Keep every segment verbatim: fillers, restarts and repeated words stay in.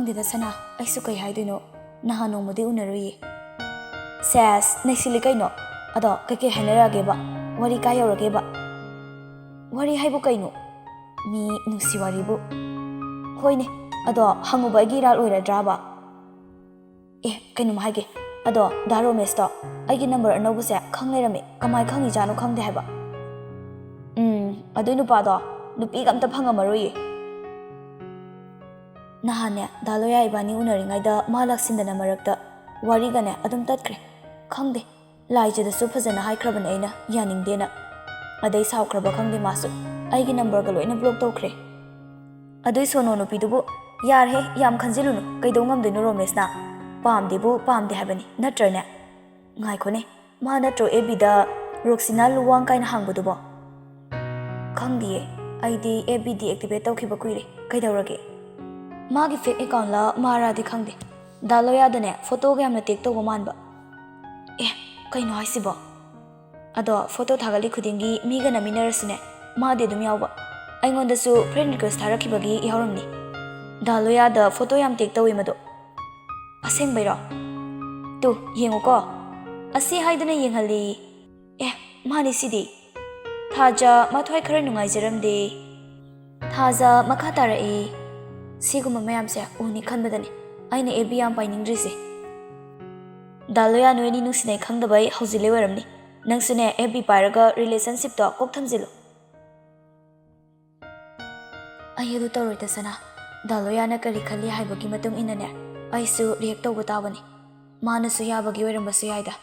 ꯈꯪꯗꯦꯗ ꯁꯅꯥ, ꯑꯩꯁꯨ ꯀꯩ ꯍꯥꯏꯗꯣꯏꯅꯣ, ꯅꯍꯥꯟ ꯅꯣꯡꯃꯗꯤ ꯎꯅꯔꯨꯏꯌꯦ꯫ ꯁꯦꯁ, ꯅꯩꯁꯤꯜꯂꯤ ꯀꯩꯅꯣ꯫ ꯑꯗꯣ ꯀꯩꯀꯩ ꯍꯥꯏꯅꯔꯛꯑꯒꯦꯕ? ꯋꯥꯔꯤ ꯀꯥꯏ ꯌꯧꯔꯒꯦꯕ? ꯋꯥꯔꯤ ꯍꯥꯏꯕꯨ ꯀꯩꯅꯣ? ꯃꯤ ꯅꯨꯡꯁꯤ ꯋꯥꯔꯤꯕꯨ꯫ ꯍꯣꯏꯅꯦ, ꯑꯗꯣ ꯍꯪꯉꯨꯕ ꯑꯩꯒꯤ ꯏꯔꯥꯜ ꯑꯣꯏꯔꯗ꯭ꯔꯥꯕ? ꯑꯦ, ꯀꯩꯅꯣꯝ ꯍꯥꯏꯒꯦ꯫ ꯑꯗꯣ ꯗꯥ ꯔꯣꯃꯦꯁꯇꯣ ꯑꯩꯒꯤ ꯅꯝꯕꯔ ꯑꯅꯧꯕꯁꯦ ꯈꯪ ꯂꯩꯔꯝꯃꯦ꯫ ꯀꯃꯥꯏ ꯈꯪꯉꯤꯖꯥꯠꯅꯣ ꯈꯪꯗꯦ ꯍꯥꯏꯕ꯫ ꯎꯝ, ꯑꯗꯨꯏ ꯅꯨꯄꯥꯗꯣ ꯅꯨꯄꯤꯒ ꯑꯝꯇ ꯐꯪꯉꯝꯃꯔꯣꯏꯌꯦ꯫ ꯅꯍꯥꯟꯅꯦ ꯗꯥ ꯂꯣꯌꯥ ꯏꯕꯥꯅꯤ ꯎꯅꯔꯤꯉꯩꯗ ꯃꯥ ꯂꯥꯛꯁꯤꯟꯗꯅ ꯃꯔꯛꯇ ꯋꯥꯔꯤꯒꯅꯦ ꯑꯗꯨꯝ ꯇꯠꯈ꯭ꯔꯦ꯫ ꯈꯪꯗꯦ, ꯂꯥꯏꯖꯗꯁꯨ ꯐꯖꯅ ꯍꯥꯏꯈ꯭ꯔꯕꯅꯦ ꯑꯩꯅ ꯌꯥꯅꯤꯡꯗꯦꯅ꯫ ꯑꯗꯩ ꯁꯥꯎꯈ꯭ꯔꯕ ꯈꯪꯗꯦ ꯃꯥꯁꯨ꯫ ꯑꯩꯒꯤ ꯅꯝꯕꯔꯒ ꯂꯣꯏꯅ ꯕ꯭ꯂꯣꯛ ꯇꯧꯈ꯭ꯔꯦ꯫ ꯑꯗꯨꯏ ꯁꯣꯅꯣ ꯅꯨꯄꯤꯗꯨꯕꯨ ꯌꯥꯔꯦꯍꯦ, ꯌꯥꯝ ꯈꯟꯖꯤꯜꯂꯨꯅꯨ꯫ ꯀꯩꯗꯧ ꯉꯝꯗꯣꯏꯅꯣ ꯔꯣꯃꯦꯁꯅ? ꯄꯥꯝꯗꯦꯕꯨ ꯄꯥꯝꯗꯦ ꯍꯥꯏꯕꯅꯤ, ꯅꯠꯇ꯭ꯔꯅꯦ? ꯉꯥꯏꯈꯣꯅꯦ, ꯃꯥ ꯅꯠꯇ꯭ꯔꯣ ꯑꯦꯐ ꯕꯤꯗ ꯔꯣꯛꯁꯤꯅꯥ ꯂꯨꯋꯥꯡ ꯀꯥꯏꯅ ꯍꯥꯡꯕꯗꯨꯕꯣ? ꯈꯪꯗꯤꯌꯦ, ꯑꯩꯗꯤ ꯑꯦꯐ ꯕꯤ deactivate ꯇꯧꯈꯤꯕ ꯀꯨꯏꯔꯦ꯫ ꯀꯩꯗꯧꯔꯒꯦ? ꯃꯥꯒꯤ ꯐꯦꯛ ꯑꯦꯀꯥꯎꯟꯂ ꯃꯥꯔꯥꯗꯤ ꯈꯪꯗꯦ꯫ ꯗꯥ ꯂꯣꯌꯥꯗꯅꯦ ꯐꯣꯇꯣꯒ ꯌꯥꯝꯅ ꯇꯦꯛ ꯇꯧꯕ ꯃꯥꯟꯕ꯫ ꯑꯦ, ꯀꯩꯅꯣ ꯍꯥꯏꯁꯤꯕꯣ? ꯑꯗꯣ ꯐꯣꯇꯣ ꯊꯥꯒꯠꯂꯤ ꯈꯨꯗꯤꯡꯒꯤ ꯃꯤꯒ ꯅꯝꯃꯤꯟꯅꯔꯁꯨꯅꯦ, ꯃꯥꯗꯤ ꯑꯗꯨꯝ ꯌꯥꯎꯕ꯫ ꯑꯩꯉꯣꯟꯗꯁꯨ friend request ꯊꯥꯔꯛꯈꯤꯕꯒꯤ ꯌꯥꯎꯔꯝꯅꯤ꯫ ꯗꯥ ꯂꯣꯌꯥꯗ ꯐꯣꯇꯣ ꯌꯥꯝ ꯇꯦꯛ ꯇꯧꯋꯤ ꯃꯗꯣ꯫ ꯑꯁꯦꯡꯕꯩꯔꯣ? ꯇꯨ, ꯌꯦꯡꯉꯨꯀꯣ꯫ ꯑꯁꯤ ꯍꯥꯏꯗꯅ ꯌꯦꯡꯍꯜꯂꯤ꯫ ꯑꯦ, ꯃꯥꯅꯤ ꯁꯤꯗꯤ꯫ ꯊꯥꯖ ꯃꯊ꯭ꯋꯥꯏ ꯈꯔ ꯅꯨꯡꯉꯥꯏꯖꯔꯝꯗꯦ꯫ ꯊꯥꯖ ꯃꯈꯥ ꯇꯥꯔꯛꯏ꯫ ꯁꯤꯒꯨꯝꯕ ꯃꯌꯥꯝꯁꯦ ꯎꯅꯤ ꯈꯟꯕꯗꯅꯤ ꯑꯩꯅ ꯑꯦꯐ ꯕꯤ ꯌꯥꯝ ꯄꯥꯏꯅꯤꯡꯗ꯭ꯔꯤꯁꯦ꯫ ꯗꯥ ꯂꯣꯌꯥ ꯅꯣꯏ ꯑꯅꯤ ꯅꯨꯡꯁꯤꯅꯩ ꯈꯪꯗꯕꯩ ꯍꯧꯖꯤꯜꯂꯦ ꯑꯣꯏꯔꯝꯅꯤ꯫ ꯅꯪꯁꯨꯅꯦ ꯑꯦꯐ ꯕꯤ ꯄꯥꯏꯔꯒ relationshipꯇꯣ ꯀꯣꯛ ꯊꯝꯖꯤꯜꯂꯨ꯫ ꯑꯩ ꯑꯗꯨ ꯇꯧꯔꯣꯏꯗ ꯁꯅꯥ꯫ ꯗꯥ ꯂꯣꯌꯥꯅ ꯀꯔꯤ ꯈꯜꯂꯤ ꯍꯥꯏꯕꯒꯤ ꯃꯇꯨꯡ ꯏꯟꯅꯅꯦ ꯑꯩꯁꯨ react ꯇꯧꯕ ꯇꯥꯕꯅꯤ꯫ ꯃꯥꯅꯁꯨ ꯌꯥꯕꯒꯤ ꯑꯣꯏꯔꯝꯕꯁꯨ ꯌꯥꯏꯗ꯫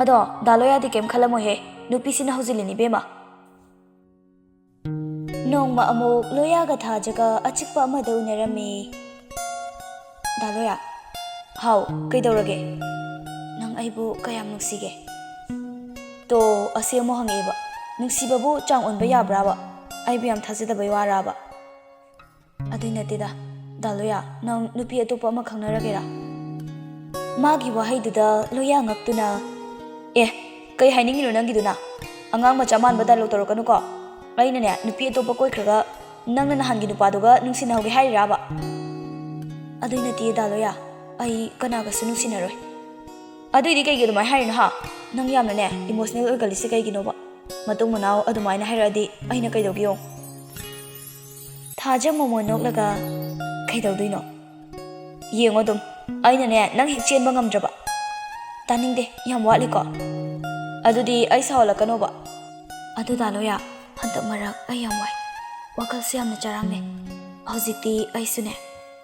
ꯑꯗꯣ ꯗꯥ ꯂꯣꯌꯥꯗꯤ ꯀꯩꯝ ꯈꯜꯂꯝꯃꯣꯏꯍꯦ꯫ ꯅꯨꯄꯤꯁꯤꯅ ꯍꯧꯖꯤꯜꯂꯤꯅꯤ ꯏꯕꯦꯝꯃ꯫ ꯅꯣꯡꯃ ꯑꯃꯨꯛ ꯂꯣꯌꯥꯒ ꯊꯥꯖꯒ ꯑꯆꯤꯛꯄ ꯑꯃꯗ ꯎꯅꯔꯝꯃꯤ꯫ ꯗꯥ ꯂꯣꯌꯥ꯫ ꯍꯥꯎ, ꯀꯩꯗꯧꯔꯒꯦ? ꯅꯪ ꯑꯩꯕꯨ ꯀꯌꯥꯝ ꯅꯨꯡꯁꯤꯒꯦ? ꯇꯣ, ꯑꯁꯤ ꯑꯃꯨꯛ ꯍꯪꯉꯛꯑꯦꯕ꯫ ꯅꯨꯡꯁꯤꯕꯕꯨ ꯆꯥꯡ ꯑꯣꯟꯕ ꯌꯥꯕ꯭ꯔꯥꯕ? ꯑꯩꯕꯨ ꯌꯥꯝ ꯊꯥꯖꯗꯕꯩ ꯋꯥꯔꯥꯕ? ꯑꯗꯨꯏ ꯅꯠꯇꯦꯗ, ꯗꯥ ꯂꯣꯌꯥ, ꯅꯪ ꯅꯨꯄꯤ ꯑꯇꯣꯞꯄ ꯑꯃ ꯈꯪꯅꯔꯒꯦꯔꯥ? ꯃꯥꯒꯤ ꯋꯥꯍꯩꯗꯨꯗ ꯂꯣꯌꯥ ꯉꯛꯇꯨꯅ, "ꯑꯦ, ꯀꯩ ꯍꯥꯏꯅꯤꯡꯉꯤꯅꯣ ꯅꯪꯒꯤꯗꯨꯅ? ꯑꯉꯥꯡ ꯃꯆꯥ ꯃꯥꯟꯕ dialogue ꯇꯧꯔꯛꯀꯅꯨꯀꯣ꯫ ꯑꯩꯅꯅꯦ, ꯅꯨꯄꯤ ꯑꯇꯣꯞꯄ ꯀꯣꯏꯈ꯭ꯔꯒ ꯅꯪꯅ ꯅꯍꯥꯟꯒꯤ ꯅꯨꯄꯥꯗꯨꯒ ꯅꯨꯡꯁꯤꯅꯍꯧꯒꯦ ꯍꯥꯏꯔꯤꯔꯥꯕ?" ꯑꯗꯨꯏ ꯅꯠꯇꯦ ꯗꯥ ꯂꯣꯌꯥ, ꯑꯩ ꯀꯅꯥꯒꯁꯨ ꯅꯨꯡꯁꯤꯅꯔꯣꯏ꯫ ꯑꯗꯨꯏꯗꯤ ꯀꯩꯒꯤ ꯑꯗꯨꯃꯥꯏꯅ ꯍꯥꯏꯔꯤꯅꯣ ꯍꯥ? ꯅꯪ ꯌꯥꯝꯅꯅꯦ ꯏꯃꯣꯁꯅꯦꯜ ꯑꯣꯏꯒꯜꯂꯤꯁꯦ ꯀꯩꯒꯤꯅꯣꯕ? ꯃꯇꯨꯡ ꯃꯅꯥꯎ ꯑꯗꯨꯃꯥꯏꯅ ꯍꯥꯏꯔꯛꯑꯗꯤ ꯑꯩꯅ ꯀꯩꯗꯧꯒꯦ ꯌꯦꯡꯉꯣ꯫ ꯊꯥꯖ ꯃꯣꯃꯣꯟ ꯅꯣꯛꯂꯒ, "ꯀꯩꯗꯧꯗꯣꯏꯅꯣ? ꯌꯦꯡꯉꯣ ꯑꯗꯨꯝ, ꯑꯩꯅꯅꯦ ꯅꯪ ꯍꯦꯛ ꯆꯦꯟꯕ ꯉꯝꯗ꯭ꯔꯕ?" "ꯇꯥꯅꯤꯡꯗꯦ, ꯌꯥꯝ ꯋꯥꯠꯂꯤꯀꯣ꯫ ꯑꯗꯨꯗꯤ ꯑꯩ ꯁꯥꯎꯍꯜꯂꯛꯀꯅꯣꯕ꯫ ꯑꯗꯨ ꯗꯥ ꯂꯣꯌꯥ, ꯍꯟꯗꯛ ꯃꯔꯛ ꯑꯩ ꯌꯥꯝ ꯋꯥꯏ, ꯋꯥꯈꯜꯁꯦ ꯌꯥꯝꯅ ꯆꯔꯥꯡꯅꯩ꯫ ꯍꯧꯖꯤꯛꯇꯤ ꯑꯩꯁꯨꯅꯦ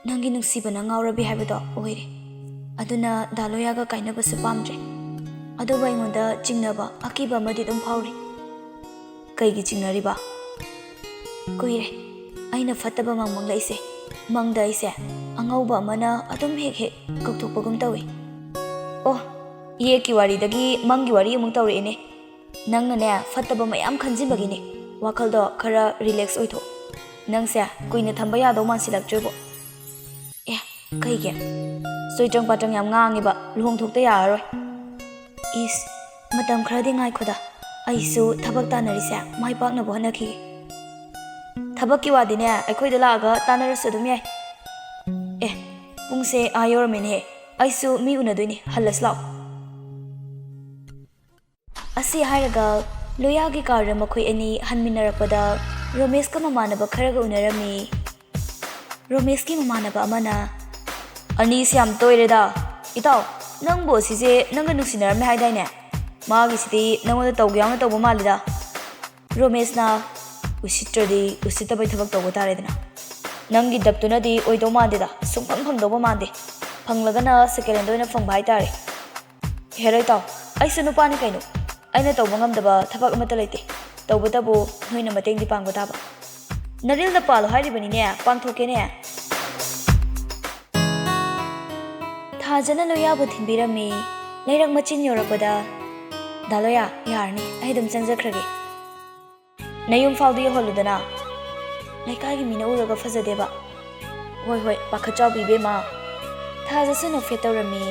ꯅꯪꯒꯤ ꯅꯨꯡꯁꯤꯕꯅ ꯉꯥꯎꯔꯕꯤ ꯍꯥꯏꯕꯗꯣ ꯑꯣꯏꯔꯦ꯫ ꯑꯗꯨꯅ ꯗꯥ ꯂꯣꯌꯥꯒ ꯀꯥꯏꯅꯕꯁꯨ ꯄꯥꯝꯗ꯭ꯔꯦ꯫ ꯑꯗꯨꯕꯨ ꯑꯩꯉꯣꯟꯗ ꯆꯤꯡꯅꯕ, ꯑꯀꯤꯕ ꯑꯃꯗꯤ ꯑꯗꯨꯝ ꯐꯥꯎꯔꯤ꯫" "ꯀꯩꯒꯤ ꯆꯤꯡꯅꯔꯤꯕ?" "ꯀꯨꯏꯔꯦ ꯑꯩꯅ ꯐꯠꯇꯕ ꯃꯪ ꯃꯪꯂꯛꯏꯁꯦ꯫ ꯃꯪꯗ ꯑꯩꯁꯦ ꯑꯉꯧꯕ ꯑꯃꯅ ꯑꯗꯨꯝ ꯍꯦꯛ ꯍꯦꯛ ꯀꯧꯊꯣꯛꯄꯒꯨꯝ ꯇꯧꯏ꯫" "ꯑꯣ, ꯌꯦꯛꯀꯤ ꯋꯥꯔꯤꯗꯒꯤ ꯃꯪꯒꯤ ꯋꯥꯔꯤ ꯑꯃꯨꯛ ꯇꯧꯔꯛꯑꯦꯅꯦ꯫ ꯅꯪꯅꯅꯦ ꯐꯠꯇꯕ ꯃꯌꯥꯝ ꯈꯟꯖꯤꯟꯕꯒꯤꯅꯦ꯫ ꯋꯥꯈꯜꯗꯣ ꯈꯔ ꯔꯤꯂꯦꯛꯁ ꯑꯣꯏꯊꯣꯛ꯫ ꯅꯪꯁꯦ ꯀꯨꯏꯅ ꯊꯝꯕ ꯌꯥꯗꯧ ꯃꯥꯟꯁꯤꯜꯂꯛꯇ꯭ꯔꯦꯕꯣ꯫" "ꯑꯦ, ꯀꯩꯒꯤ? ꯆꯣꯏꯇ꯭ꯔꯪ ꯄꯥꯇ꯭ꯔꯪ ꯌꯥꯝ ꯉꯥꯡꯉꯦꯕ, ꯂꯨꯍꯣꯡꯊꯣꯛꯇ ꯌꯥꯔꯔꯣꯏ꯫" "ꯏꯁ, ꯃꯇꯝ ꯈꯔꯗꯤ ꯉꯥꯏꯈꯣꯗ, ꯑꯩꯁꯨ ꯊꯕꯛ ꯇꯥꯟꯅꯔꯤꯁꯦ ꯃꯥꯏ ꯄꯥꯛꯅꯕ ꯍꯣꯠꯅꯈꯤꯒꯦ꯫" "ꯊꯕꯛꯀꯤ ꯋꯥꯗꯤꯅꯦ ꯑꯩꯈꯣꯏꯗ ꯂꯥꯛꯑꯒ ꯇꯥꯟꯅꯔꯁꯨ ꯑꯗꯨꯝ ꯌꯥꯏ꯫ ꯑꯦ, ꯄꯨꯡꯁꯦ ꯑꯥ ꯌꯧꯔꯝꯃꯦꯅꯦꯍꯦ, ꯑꯩꯁꯨ ꯃꯤ ꯎꯅꯗꯣꯏꯅꯦ, ꯍꯜꯂꯁꯤ ꯂꯥꯛꯑꯣ꯫" ꯑꯁꯤ ꯍꯥꯏꯔꯒ ꯂꯣꯌꯥꯒꯤ ꯀꯥꯔꯗ ꯃꯈꯣꯏ ꯑꯅꯤ ꯍꯟꯃꯤꯟꯅꯔꯛꯄꯗ ꯔꯣꯃꯦꯁꯀ ꯃꯃꯥꯟꯅꯕ ꯈꯔꯒ ꯎꯅꯔꯝꯃꯤ꯫ ꯔꯣꯃꯦꯁꯀꯤ ꯃꯃꯥꯟꯅꯕ ꯑꯃꯅ, "ꯑꯅꯤꯁꯤ ꯌꯥꯝ ꯇꯣꯏꯔꯦꯗ꯫ ꯏꯇꯥꯎ, ꯅꯪꯕꯨ ꯑꯁꯤꯁꯦ ꯅꯪꯒ ꯅꯨꯡꯁꯤꯅꯔꯝꯃꯦ ꯍꯥꯏꯗꯥꯏꯅꯦ? ꯃꯥꯒꯤꯁꯤꯗꯤ ꯅꯪꯉꯣꯟꯗ ꯇꯧꯒꯦ ꯌꯥꯎꯅ ꯇꯧꯕ ꯃꯥꯜꯂꯤꯗ꯫" ꯔꯣꯃꯦꯁꯅ, "ꯎꯁꯤꯠꯇ꯭ꯔꯗꯤ ꯎꯁꯤꯠꯇꯕꯩ ꯊꯕꯛ ꯇꯧꯕ ꯇꯥꯔꯦꯗꯅ꯫ ꯅꯪꯒꯤ ꯗꯞꯇꯨꯅꯗꯤ ꯑꯣꯏꯗꯧ ꯃꯥꯟꯗꯦꯗ, ꯁꯨꯡꯐꯪ ꯐꯪꯗꯧꯕ ꯃꯥꯟꯗꯦ꯫ ꯐꯪꯂꯒꯅ ꯁꯦꯀꯦꯟ ꯍꯦꯟꯗ ꯑꯣꯏꯅ ꯐꯪꯕ ꯍꯥꯏꯇꯥꯔꯦ꯫" "ꯍꯦꯔꯣ ꯏꯇꯥꯎ, ꯑꯩꯁꯨ ꯅꯨꯄꯥꯅꯤ ꯀꯩꯅꯣ꯫ ꯑꯩꯅ ꯇꯧꯕ ꯉꯝꯗꯕ ꯊꯕꯛ ꯑꯃꯠꯇ ꯂꯩꯇꯦ꯫ ꯇꯧꯕꯇꯕꯨ ꯅꯣꯏꯅ ꯃꯇꯦꯡꯗꯤ ꯄꯥꯡꯕ ꯇꯥꯕ꯫" "ꯅꯔꯤꯜꯗ ꯄꯥꯜꯂꯣ ꯍꯥꯏꯔꯤꯕꯅꯤꯅꯦ, ꯄꯥꯡꯊꯣꯛꯀꯦꯅꯦ꯫" ꯊꯥꯖꯅ ꯂꯣꯌꯥꯕꯨ ꯊꯤꯟꯕꯤꯔꯝꯃꯤ꯫ ꯂꯩꯔꯛ ꯃꯆꯤꯟ ꯌꯧꯔꯛꯄꯗ, "ꯗꯥ ꯂꯣꯌꯥ, ꯌꯥꯔꯅꯤ, ꯑꯩ ꯑꯗꯨꯝ ꯆꯪꯖꯈ꯭ꯔꯒꯦ꯫" "ꯅꯌꯨꯝ ꯐꯥꯎꯗꯤ ꯌꯧꯍꯜꯂꯨꯗꯅ꯫ ꯂꯩꯀꯥꯏꯒꯤ ꯃꯤꯅ ꯎꯔꯒ ꯐꯖꯗꯦꯕ꯫" "ꯍꯣꯏ, ꯍꯣꯏ, ꯄꯥꯈꯠ ꯆꯥꯎꯕꯤ ꯏꯕꯦꯝꯃ꯫" ꯊꯥꯖꯁꯨ ꯅꯣꯛꯐꯦꯠ ꯇꯧꯔꯝꯃꯤ꯫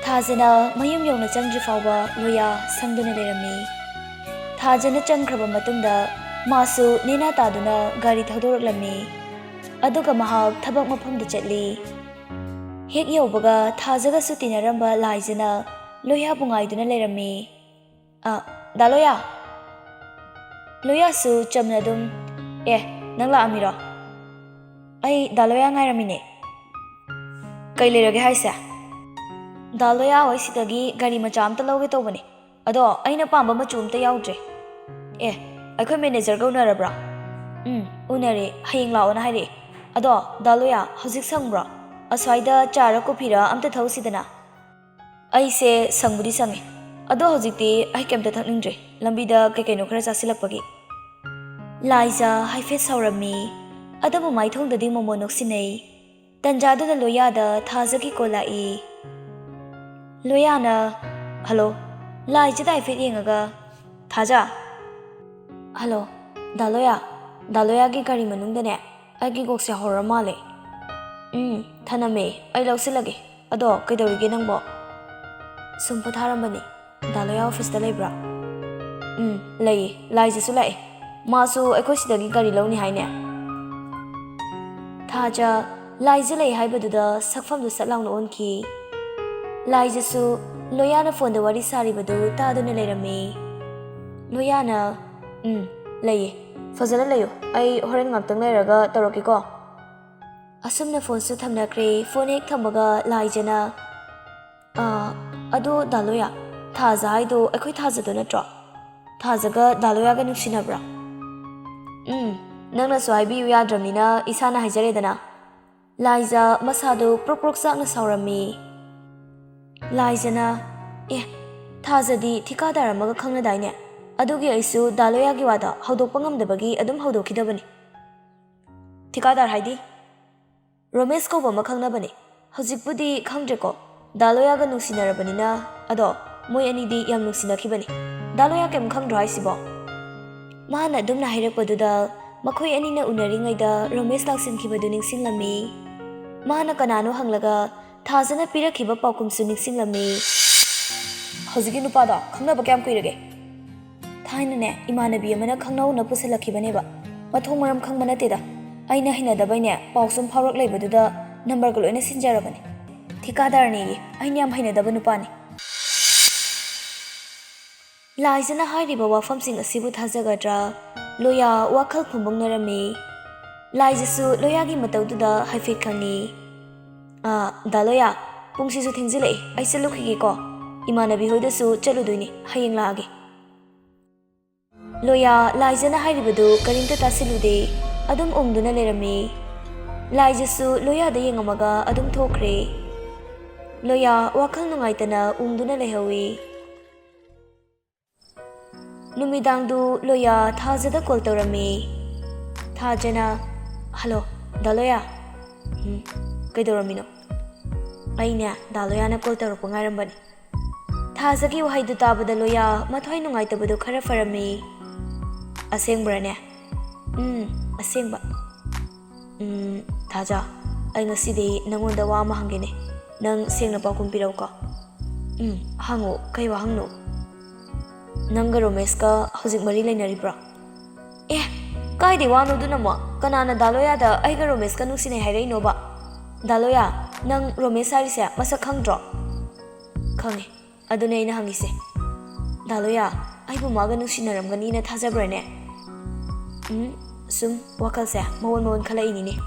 ꯊꯥꯖꯅ ꯃꯌꯨꯝ ꯌꯧꯅ ꯆꯪꯗ꯭ꯔꯤ ꯐꯥꯎꯕ ꯂꯣꯌꯥ ꯁꯪꯗꯨꯅ ꯂꯩꯔꯝꯃꯤ꯫ ꯊꯥꯖꯅ ꯆꯪꯈ꯭ꯔꯕ ꯃꯇꯨꯡꯗ ꯃꯥꯁꯨ ꯅꯦꯅꯥ ꯇꯥꯗꯨꯅ ꯒꯥꯔꯤ ꯊꯧꯗꯣꯔꯛꯂꯝꯃꯤ꯫ ꯑꯗꯨꯒ ꯃꯍꯥꯛ ꯊꯕꯛ ꯃꯐꯝꯗ ꯆꯠꯂꯤ꯫ ꯍꯦꯛ ꯌꯧꯕꯒ ꯊꯥꯖꯒꯁꯨ ꯇꯤꯟꯅꯔꯝꯕ ꯂꯥꯏꯖꯅ ꯂꯣꯌꯥꯕꯨ ꯉꯥꯏꯗꯨꯅ ꯂꯩꯔꯝꯃꯤ꯫ "ꯑ, ꯗꯥ ꯂꯣꯌꯥ?" ꯂꯣꯌꯥꯁꯨ ꯆꯝꯅ ꯑꯗꯨꯝ, "ꯑꯦ, ꯅꯪ ꯂꯥꯛꯑꯝꯃꯤꯔꯣ? ꯑꯩ ꯗꯥ ꯂꯣꯌꯥ ꯉꯥꯏꯔꯝꯃꯤꯅꯦ꯫ ꯀꯩ ꯂꯩꯔꯒꯦ ꯍꯥꯏꯁꯦ?" "ꯗꯥ ꯂꯣꯌꯥ ꯍꯣꯏ ꯁꯤꯗꯒꯤ ꯒꯥꯔꯤ ꯃꯆꯥ ꯑꯝꯇ ꯂꯧꯒꯦ ꯇꯧꯕꯅꯦ꯫ ꯑꯗꯣ ꯑꯩꯅ ꯄꯥꯝꯕ ꯃꯆꯨ ꯑꯝꯇ ꯌꯥꯎꯗ꯭ꯔꯦ꯫" "ꯑꯦ, ꯑꯩꯈꯣꯏ ꯃꯦꯅꯦꯖꯔꯒ ꯎꯅꯔꯕ꯭ꯔꯥ?" "ꯎꯝ, ꯎꯅꯔꯦ꯫ ꯍꯌꯦꯡ ꯂꯥꯛꯑꯣꯅ ꯍꯥꯏꯔꯛꯑꯦ꯫ ꯑꯗꯣ ꯗꯥ ꯂꯣꯌꯥ, ꯍꯧꯖꯤꯛ ꯁꯪꯕ꯭ꯔꯣ? ꯑꯁ꯭ꯋꯥꯏꯗ ꯆꯥꯔ ꯀꯣꯐꯤꯔ ꯑꯝꯇ ꯊꯛꯎꯁꯤꯗꯅ?" "ꯑꯩꯁꯦ ꯁꯪꯕꯨꯗꯤ ꯁꯪꯉꯦ, ꯑꯗꯣ ꯍꯧꯖꯤꯛꯇꯤ ꯑꯩ ꯀꯩꯝꯇ ꯊꯛꯅꯤꯡꯗ꯭ꯔꯦ, ꯂꯝꯕꯤꯗ ꯀꯩ ꯀꯩꯅꯣ ꯈꯔ ꯆꯥꯁꯤꯜꯂꯛꯄꯒꯤ꯫" ꯂꯥꯏꯖ ꯍꯥꯏꯐꯦꯠ ꯁꯥꯎꯔꯝꯃꯤ, ꯑꯗꯨꯕꯨ ꯃꯥꯏꯊꯣꯡꯗꯗꯤ ꯃꯣꯃꯣꯟ ꯅꯣꯛꯁꯤꯟꯅꯩ꯫ ꯇꯟꯖꯥꯗꯨꯗ ꯂꯣꯌꯥꯗ ꯊꯥꯖꯒꯤ ꯀꯣꯜ ꯂꯥꯛꯏ꯫ ꯂꯣꯌꯥꯅ, "ꯍꯜꯂꯣ꯫" ꯂꯥꯏꯖꯗ ꯍꯥꯏꯐꯦꯠ ꯌꯦꯡꯉꯒ, "ꯊꯥꯖ?" "ꯍꯜꯂꯣ, ꯗꯥ ꯂꯣꯌꯥ꯫ ꯗꯥ ꯂꯣꯌꯥꯒꯤ ꯒꯥꯔꯤ ꯃꯅꯨꯡꯗꯅꯦ, ꯑꯩꯒꯤ ꯀꯣꯛꯁꯦ ꯍꯧꯔ ꯃꯥꯜꯂꯦ꯫" "ꯎꯝ, ꯊꯅꯝꯃꯦ, ꯑꯩ ꯂꯧꯁꯤꯜꯂꯒꯦ꯫ ꯑꯗꯣ ꯀꯩꯗꯧꯔꯤꯒꯦ ꯅꯪꯕꯣ?" "ꯁꯨꯝ ꯄꯣꯊꯥꯔꯝꯕꯅꯤ꯫ ꯗꯥ ꯂꯣꯌꯥ ꯑꯣꯐꯤꯁꯇ ꯂꯩꯕ꯭ꯔꯥ?" "ꯎꯝ, ꯂꯩꯌꯦ꯫ ꯂꯥꯏꯖꯁꯨ ꯂꯥꯛꯑꯦ꯫ ꯃꯥꯁꯨ ꯑꯩꯈꯣꯏ ꯁꯤꯗꯒꯤ ꯒꯥꯔꯤ ꯂꯧꯅꯤ ꯍꯥꯏꯅꯦ꯫" ꯊꯥꯖ ꯂꯥꯏꯖ ꯂꯩ ꯍꯥꯏꯕꯗꯨꯗ ꯁꯛꯐꯝꯗꯨ ꯁꯠ ꯂꯥꯎꯅ ꯑꯣꯟꯈꯤ꯫ ꯂꯥꯏꯖꯁꯨ ꯂꯣꯌꯥꯅ ꯐꯣꯟꯗ ꯋꯥꯔꯤ ꯁꯥꯔꯤꯕꯗꯨ ꯇꯥꯗꯨꯅ ꯂꯩꯔꯝꯃꯤ꯫ ꯂꯣꯌꯥꯅ, "ꯎꯝ, ꯂꯩꯌꯦ꯫ ꯐꯖꯅ ꯂꯩꯌꯨ꯫ ꯑꯩ ꯍꯣꯔꯦꯟ ꯉꯥꯛꯇꯪ ꯂꯩꯔꯒ ꯇꯧꯔꯛꯀꯦꯀꯣ꯫" ꯑꯁꯨꯝꯅ ꯐꯣꯟꯁꯨ ꯊꯝꯅꯈ꯭ꯔꯦ꯫ ꯐꯣꯟ ꯍꯦꯛ ꯊꯝꯕꯒ ꯂꯥꯏꯖꯅ, "ꯑꯥ, ꯑꯗꯣ ꯗꯥ ꯂꯣꯌꯥ, ꯊꯥꯖ ꯍꯥꯏꯗꯣ ꯑꯩꯈꯣꯏ ꯊꯥꯖꯗꯣ ꯅꯠꯇ꯭ꯔꯣ? ꯊꯥꯖꯒ ꯗꯥ ꯂꯣꯌꯥꯒ ꯅꯨꯡꯁꯤꯅꯕ꯭ꯔꯣ?" "ꯎꯝ, ꯅꯪꯅꯁꯨ ꯍꯥꯏꯕꯤꯌꯨ ꯌꯥꯗ꯭ꯔꯕꯅꯤꯅ ꯏꯁꯥꯅ ꯍꯥꯏꯖꯔꯦꯗꯅ꯫" ꯂꯥꯏꯖ ꯃꯁꯥꯗꯨ ꯄ꯭ꯔꯣꯛ ꯄ꯭ꯔꯣꯛ ꯆꯥꯛꯅ ꯁꯥꯎꯔꯝꯃꯤ꯫ ꯂꯥꯏꯖꯅ, "ꯑꯦ, ꯊꯥꯖꯗꯤ ꯊꯤꯀꯥꯗꯥꯔ ꯑꯃꯒ ꯈꯪꯅꯗꯥꯏꯅꯦ? ꯑꯗꯨꯒꯤ ꯑꯩꯁꯨ ꯗꯥ ꯂꯣꯌꯥꯒꯤ ꯋꯥꯗꯣ ꯍꯧꯗꯣꯛꯄ ꯉꯝꯗꯕꯒꯤ ꯑꯗꯨꯝ ꯍꯧꯗꯣꯛꯈꯤꯗꯕꯅꯤ꯫" "ꯊꯤꯀꯥꯗꯥꯔ ꯍꯥꯏꯗꯤ?" "ꯔꯣꯃꯦꯁ ꯀꯧꯕ ꯑꯃ ꯈꯪꯅꯕꯅꯤ꯫ ꯍꯧꯖꯤꯛꯄꯨꯗꯤ ꯈꯪꯗ꯭ꯔꯦꯀꯣ, ꯗꯥ ꯂꯣꯌꯥꯒ ꯅꯨꯡꯁꯤꯅꯔꯕꯅꯤꯅ꯫ ꯑꯗꯣ ꯃꯣꯏ ꯑꯅꯤꯗꯤ ꯌꯥꯝ ꯅꯨꯡꯁꯤꯅꯈꯤꯕꯅꯤ꯫ ꯗꯥ ꯂꯣꯌꯥ ꯀꯩꯝ ꯈꯪꯗ꯭ꯔꯣ ꯍꯥꯏꯁꯤꯕꯣ?" ꯃꯥꯅ ꯑꯗꯨꯝꯅ ꯍꯥꯏꯔꯛꯄꯗꯨꯗ ꯃꯈꯣꯏ ꯑꯅꯤꯅ ꯎꯅꯔꯤꯉꯩꯗ ꯔꯣꯃꯦꯁ ꯂꯥꯛꯁꯤꯟꯈꯤꯕꯗꯨ ꯅꯤꯡꯁꯤꯡꯂꯝꯃꯤ꯫ ꯃꯥꯅ ꯀꯅꯥꯅꯣ ꯍꯪꯂꯒ ꯊꯥꯖꯅ ꯄꯤꯔꯛꯈꯤꯕ ꯄꯥꯎꯈꯨꯝꯁꯨ ꯅꯤꯡꯁꯤꯡꯂꯝꯃꯤ꯫ "ꯍꯧꯖꯤꯛꯀꯤ ꯅꯨꯄꯥꯗꯣ ꯈꯪꯅꯕ ꯀꯌꯥꯝ ꯀꯨꯏꯔꯒꯦ?" "ꯊꯥꯏꯅꯅꯦ, ꯏꯃꯥꯟꯅꯕꯤ ꯑꯃꯅ ꯈꯪꯅꯧꯅ ꯄꯨꯁꯜꯂꯛꯈꯤꯕꯅꯦꯕ꯫ ꯃꯊꯣꯡ ꯃꯔꯝ ꯈꯪꯕ ꯅꯠꯇꯦꯗ꯫ ꯑꯩꯅ ꯍꯩꯅꯗꯕꯩꯅꯦ, ꯄꯥꯎ ꯁꯨꯝ ꯐꯥꯎꯔꯛ ꯂꯩꯕꯗꯨꯗ ꯅꯝꯕꯔꯒ ꯂꯣꯏꯅ ꯁꯤꯟꯖꯔꯕꯅꯦ꯫" ꯊꯤꯀꯥꯗꯥꯔꯅꯦꯌꯦ꯫ ꯑꯩꯅ ꯌꯥꯝ ꯍꯩꯅꯗꯕ ꯅꯨꯄꯥꯅꯤ꯫ ꯂꯥꯏꯖꯅ ꯍꯥꯏꯔꯤꯕ ꯋꯥꯐꯝꯁꯤꯡ ꯑꯁꯤꯕꯨ ꯊꯥꯖꯒꯗ꯭ꯔꯥ? ꯂꯣꯌꯥ ꯋꯥꯈꯜ ꯐꯨꯝꯕꯪꯅꯔꯝꯃꯤ꯫ ꯂꯥꯏꯖꯁꯨ ꯂꯣꯌꯥꯒꯤ ꯃꯇꯧꯗꯨꯗ ꯍꯥꯏꯐꯦꯠ ꯈꯪꯉꯤ꯫ "ꯑꯥ, ꯗꯥ ꯂꯣꯌꯥ, ꯄꯨꯡꯁꯤꯁꯨ ꯊꯦꯡꯖꯤꯜꯂꯛꯑꯦ, ꯑꯩ ꯆꯠꯂꯨꯈꯤꯒꯦꯀꯣ꯫ ꯏꯃꯥꯟꯅꯕꯤ ꯍꯣꯏꯗꯁꯨ ꯆꯠꯂꯨꯗꯣꯏꯅꯤ, ꯍꯌꯦꯡ ꯂꯥꯛꯑꯒꯦ"꯫ ꯂꯣꯌꯥ ꯂꯥꯏꯖꯅ ꯍꯥꯏꯔꯤꯕꯗꯨ ꯀꯔꯤꯝꯇ ꯇꯥꯁꯤꯜꯂꯨꯗꯦ, ꯑꯗꯨꯝ ꯎꯪꯗꯨꯅ ꯂꯩꯔꯝꯃꯤ꯫ ꯂꯥꯏꯖꯁꯨ ꯂꯣꯌꯥꯗ ꯌꯦꯡꯉꯝꯃꯒ ꯑꯗꯨꯝ ꯊꯣꯛꯈ꯭ꯔꯦ꯫ ꯂꯣꯌꯥ ꯋꯥꯈꯜ ꯅꯨꯡꯉꯥꯏꯇꯅ ꯎꯪꯗꯨꯅ ꯂꯩꯍꯧꯏ꯫ ꯅꯨꯃꯤꯗꯥꯡꯗꯨ ꯂꯣꯌꯥ ꯊꯥꯖꯗ ꯀꯣꯜ ꯇꯧꯔꯝꯃꯤ꯫ ꯊꯥꯖꯅ, "ꯍꯜꯂꯣ, ꯗꯥ ꯂꯣꯌꯥ?" "ꯎꯝ, ꯀꯩꯗꯧꯔꯝꯃꯤꯅꯣ?" "ꯑꯩꯅꯦ, ꯗꯥ ꯂꯣꯌꯥꯅ ꯀꯣꯜ ꯇꯧꯔꯛꯄ ꯉꯥꯏꯔꯝꯕꯅꯤ"꯫ ꯊꯥꯖꯒꯤ ꯋꯥꯍꯩꯗꯨ ꯇꯥꯕꯗ ꯂꯣꯌꯥ ꯃꯊ꯭ꯋꯥꯏ ꯅꯨꯡꯉꯥꯏꯇꯕꯗꯨ ꯈꯔ ꯐꯔꯝꯃꯤ꯫ "ꯑꯁꯦꯡꯕ꯭ꯔꯅꯦ?" "ꯎꯝ, ꯑꯁꯦꯡꯕ"꯫ "ꯎꯝ, ꯊꯥꯖ, ꯑꯩ ꯉꯁꯤꯗꯤ ꯅꯪꯉꯣꯟꯗ ꯋꯥ ꯑꯃ ꯍꯪꯒꯦꯅꯦ꯫ ꯅꯪ ꯁꯦꯡꯅ ꯄꯥꯎꯈꯨꯝ ꯄꯤꯔꯛꯎꯀꯣ"꯫ "ꯎꯝ, ꯍꯪꯉꯨ, ꯀꯩ ꯋꯥꯍꯪꯅꯣ?" "ꯅꯪꯒ ꯔꯣꯃꯦꯁꯀ ꯍꯧꯖꯤꯛ ꯃꯔꯤ ꯂꯩꯅꯔꯤꯕ꯭ꯔꯣ?" "ꯑꯦ, ꯀꯥꯏꯗꯩ ꯋꯥꯅꯣ ꯑꯗꯨꯅ ꯑꯃꯨꯛ? ꯀꯅꯥꯅ ꯗꯥ ꯂꯣꯌꯥꯗ ꯑꯩꯒ ꯔꯣꯃꯦꯁꯀ ꯅꯨꯡꯁꯤꯅꯩ ꯍꯥꯏꯔꯛꯏꯅꯣꯕ? ꯗꯥ ꯂꯣꯌꯥ, ꯅꯪ ꯔꯣꯃꯦꯁ ꯍꯥꯏꯔꯤꯁꯦ ꯃꯁꯛ ꯈꯪꯗ꯭ꯔꯣ?" "ꯈꯪꯉꯦ, ꯑꯗꯨꯅꯦ ꯑꯩꯅ ꯍꯪꯉꯤꯁꯦ"꯫ "ꯗꯥ ꯂꯣꯌꯥ, ꯑꯩꯕꯨ ꯃꯥꯒ ꯅꯨꯡꯁꯤꯅꯔꯝꯒꯅꯤꯅ ꯊꯥꯖꯕ꯭ꯔꯅꯦ?" "ꯎꯝ, ꯁꯨꯝ ꯋꯥꯈꯜꯁꯦ ꯃꯑꯣꯟ ꯃꯑꯣꯟ ꯈꯜꯂꯛꯏꯅꯤꯅꯦ"꯫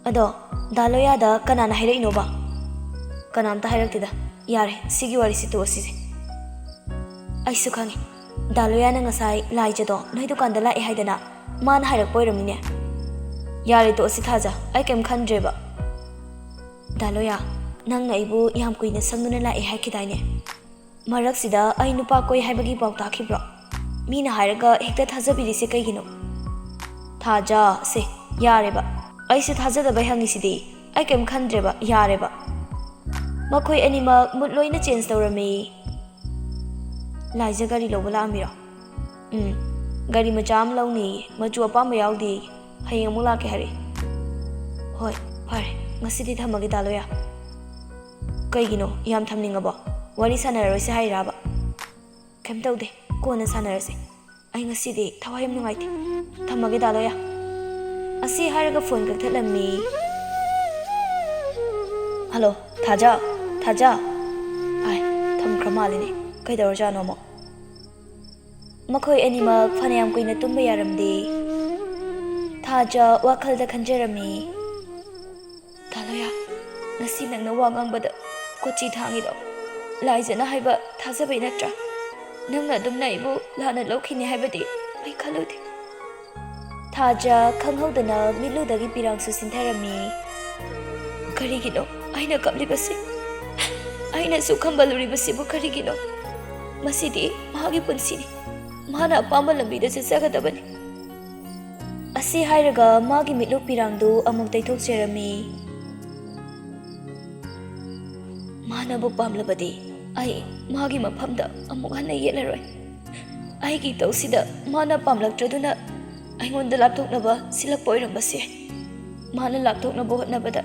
"ꯑꯗꯣ, ꯗꯥ ꯂꯣꯌꯥꯗ ꯀꯅꯥꯅ ꯍꯥꯏꯔꯛꯏꯅꯣꯕ?" "ꯀꯅꯥꯝꯇ ꯍꯥꯏꯔꯛꯇꯦꯗ꯫ ꯌꯥꯔꯦ, ꯁꯤꯒꯤ ꯋꯥꯔꯤꯁꯤ ꯇꯣꯛꯑꯁꯤꯁꯦ"꯫ "ꯑꯩꯁꯨ ꯈꯪꯉꯤ꯫ ꯗꯥ ꯂꯣꯌꯥꯅ ꯉꯁꯥꯏ ꯂꯥꯏꯖꯗꯣ ꯅꯣꯏ ꯗꯨꯀꯥꯟꯗ ꯂꯥꯛꯑꯦ ꯍꯥꯏꯗꯅ, ꯃꯥꯅ ꯍꯥꯏꯔꯛꯄ ꯑꯣꯏꯔꯝꯅꯤꯅꯦ"꯫ "ꯌꯥꯔꯦ, ꯇꯣꯛꯑꯁꯤ ꯊꯥꯖ, ꯑꯩ ꯀꯩꯝ ꯈꯟꯗ꯭ꯔꯦꯕ"꯫ "ꯗꯥ ꯂꯣꯌꯥ, ꯅꯪꯅ ꯑꯩꯕꯨ ꯌꯥꯝ ꯀꯨꯏꯅ ꯁꯪꯗꯨꯅ ꯂꯥꯛꯑꯦ ꯍꯥꯏꯈꯤꯗꯥꯏꯅꯦ? ꯃꯔꯛꯁꯤꯗ ꯑꯩ ꯅꯨꯄꯥ ꯀꯣꯏ ꯍꯥꯏꯕꯒꯤ ꯄꯥꯎ ꯇꯥꯈꯤꯕ꯭ꯔꯣ? ꯃꯤꯅ ꯍꯥꯏꯔꯒ ꯍꯦꯛꯇ ꯊꯥꯖꯕꯤꯔꯤꯁꯦ ꯀꯩꯒꯤꯅꯣ?" "ꯊꯥꯖ, ꯁꯦ, ꯌꯥꯔꯦꯕ꯫ ꯑꯩꯁꯨ ꯊꯥꯖꯗꯕꯩ ꯍꯪꯉꯤꯁꯤꯗꯤ꯫ ꯑꯩ ꯀꯩꯝ ꯈꯟꯗ꯭ꯔꯦꯕ, ꯌꯥꯔꯦꯕ"꯫ ꯃꯈꯣꯏ ꯑꯅꯤꯃꯛ ꯃꯨꯠ ꯂꯣꯏꯅ ꯆꯦꯟꯖ ꯇꯧꯔꯝꯃꯤ꯫ "ꯂꯥꯏꯖ ꯒꯥꯔꯤ ꯂꯧꯕ ꯂꯥꯛꯑꯝꯃꯤꯔꯣ?" "ꯎꯝ, ꯒꯥꯔꯤ ꯃꯆꯥ ꯑꯃ ꯂꯧꯅꯤꯌꯦ, ꯃꯆꯨ ꯑꯄꯥꯝꯕ ꯌꯥꯎꯗꯦꯌꯦ꯫ ꯍꯌꯦꯡ ꯑꯃꯨꯛ ꯂꯥꯛꯀꯦ ꯍꯥꯏꯔꯛꯑꯦ"꯫ "ꯍꯣꯏ, ꯐꯔꯦ, ꯉꯁꯤꯗꯤ ꯊꯝꯃꯒꯦ ꯗꯥ ꯂꯣꯌꯥ"꯫ "ꯀꯩꯒꯤꯅꯣ, ꯌꯥꯝ ꯊꯝꯅꯤꯡꯉꯕꯣ? ꯋꯥꯔꯤ ꯁꯥꯟꯅꯔꯔꯣꯏꯁꯦ ꯍꯥꯏꯔꯤꯔꯕ?" "ꯀꯩꯝ ꯇꯧꯗꯦ, ꯀꯣꯟꯅ ꯁꯥꯟꯅꯔꯁꯦ꯫ ꯑꯩ ꯉꯁꯤꯗꯤ ꯊꯋꯥꯏ ꯌꯥꯝ ꯅꯨꯡꯉꯥꯏꯇꯦ꯫ ꯊꯝꯃꯒꯦ ꯗꯥ ꯂꯣꯌꯥ"꯫ ꯑꯁꯤ ꯍꯥꯏꯔꯒ ꯐꯣꯟ ꯀꯛꯊꯠꯂꯝꯃꯤ꯫ ꯍꯜꯂꯣ, ꯊꯥꯖ꯫ ꯊꯥꯖ꯫ ꯑꯥꯏ, ꯊꯝꯈ꯭ꯔ ꯃꯥꯜꯂꯤꯅꯦ꯫ ꯀꯩꯗꯧꯔꯖꯥꯠꯅꯣ ꯑꯃꯨꯛ? ꯃꯈꯣꯏ ꯑꯅꯤꯃꯛ ꯐꯅꯌꯥꯝ ꯀꯨꯏꯅ ꯇꯨꯝꯕ ꯌꯥꯔꯝꯗꯦ꯫ ꯊꯥꯖ ꯋꯥꯈꯜꯗ ꯈꯟꯖꯔꯝꯃꯤ꯫ "ꯗꯥ ꯂꯣꯌꯥ, ꯉꯁꯤ ꯅꯪꯅ ꯋꯥ ꯉꯥꯡꯕꯗ ꯀꯣꯆꯤ ꯊꯥꯡꯉꯤꯗꯣ ꯂꯥꯏꯖꯅ ꯍꯥꯏꯕ ꯊꯥꯖꯕꯩ ꯅꯠꯇ꯭ꯔꯥ? ꯅꯪꯅ ꯑꯗꯨꯝꯅ ꯑꯩꯕꯨ ꯂꯥꯟꯅ ꯂꯧꯈꯤꯅꯤ ꯍꯥꯏꯕꯗꯤ ꯑꯩ ꯈꯜꯂꯨꯗꯦ꯫" ꯊꯥꯖ ꯈꯪꯍꯧꯗꯅ ꯃꯤꯠꯂꯨꯗꯒꯤ ꯄꯤꯔꯥꯡꯁꯨ ꯁꯤꯟꯊꯔꯝꯃꯤ꯫ "ꯀꯔꯤꯒꯤꯅꯣ ꯑꯩꯅ ꯀꯞꯂꯤꯕꯁꯤ? ꯑꯩꯅꯁꯨ ꯈꯝꯕꯜꯂꯨꯔꯤꯕꯁꯤꯕꯨ ꯀꯔꯤꯒꯤꯅꯣ? ꯃꯁꯤꯗꯤ ꯃꯍꯥꯛꯀꯤ ꯄꯨꯟꯁꯤꯅꯤ꯫ ꯃꯍꯥꯛꯅ ꯑꯄꯥꯝꯕ ꯂꯝꯕꯤꯗ ꯆꯠꯆꯒꯗꯕꯅꯤ꯫" ꯑꯁꯤ ꯍꯥꯏꯔꯒ ꯃꯥꯒꯤ ꯃꯤꯠꯂꯨ ꯄꯤꯔꯥꯡꯗꯨ ꯑꯃꯨꯛ ꯇꯩꯊꯣꯛꯆꯔꯝꯃꯤ꯫ "ꯃꯥꯅꯕꯨ ꯄꯥꯝꯂꯕꯗꯤ ꯑꯩ ꯃꯥꯒꯤ ꯃꯐꯝꯗ ꯑꯃꯨꯛ ꯍꯟꯅ ꯌꯦꯠꯂꯔꯣꯏ꯫ ꯑꯩꯒꯤ ꯏꯇꯧꯁꯤꯗ ꯃꯥꯅ ꯄꯥꯝꯂꯛꯇ꯭ꯔꯗꯨꯅ ꯑꯩꯉꯣꯟꯗ ꯂꯥꯞꯊꯣꯛꯅꯕ ꯁꯤꯜꯂꯛꯄ ꯑꯣꯏꯔꯝꯕꯁꯨ ꯌꯥꯏ꯫ ꯃꯥꯅ ꯂꯥꯞꯊꯣꯛꯅꯕ ꯍꯣꯠꯅꯕꯗ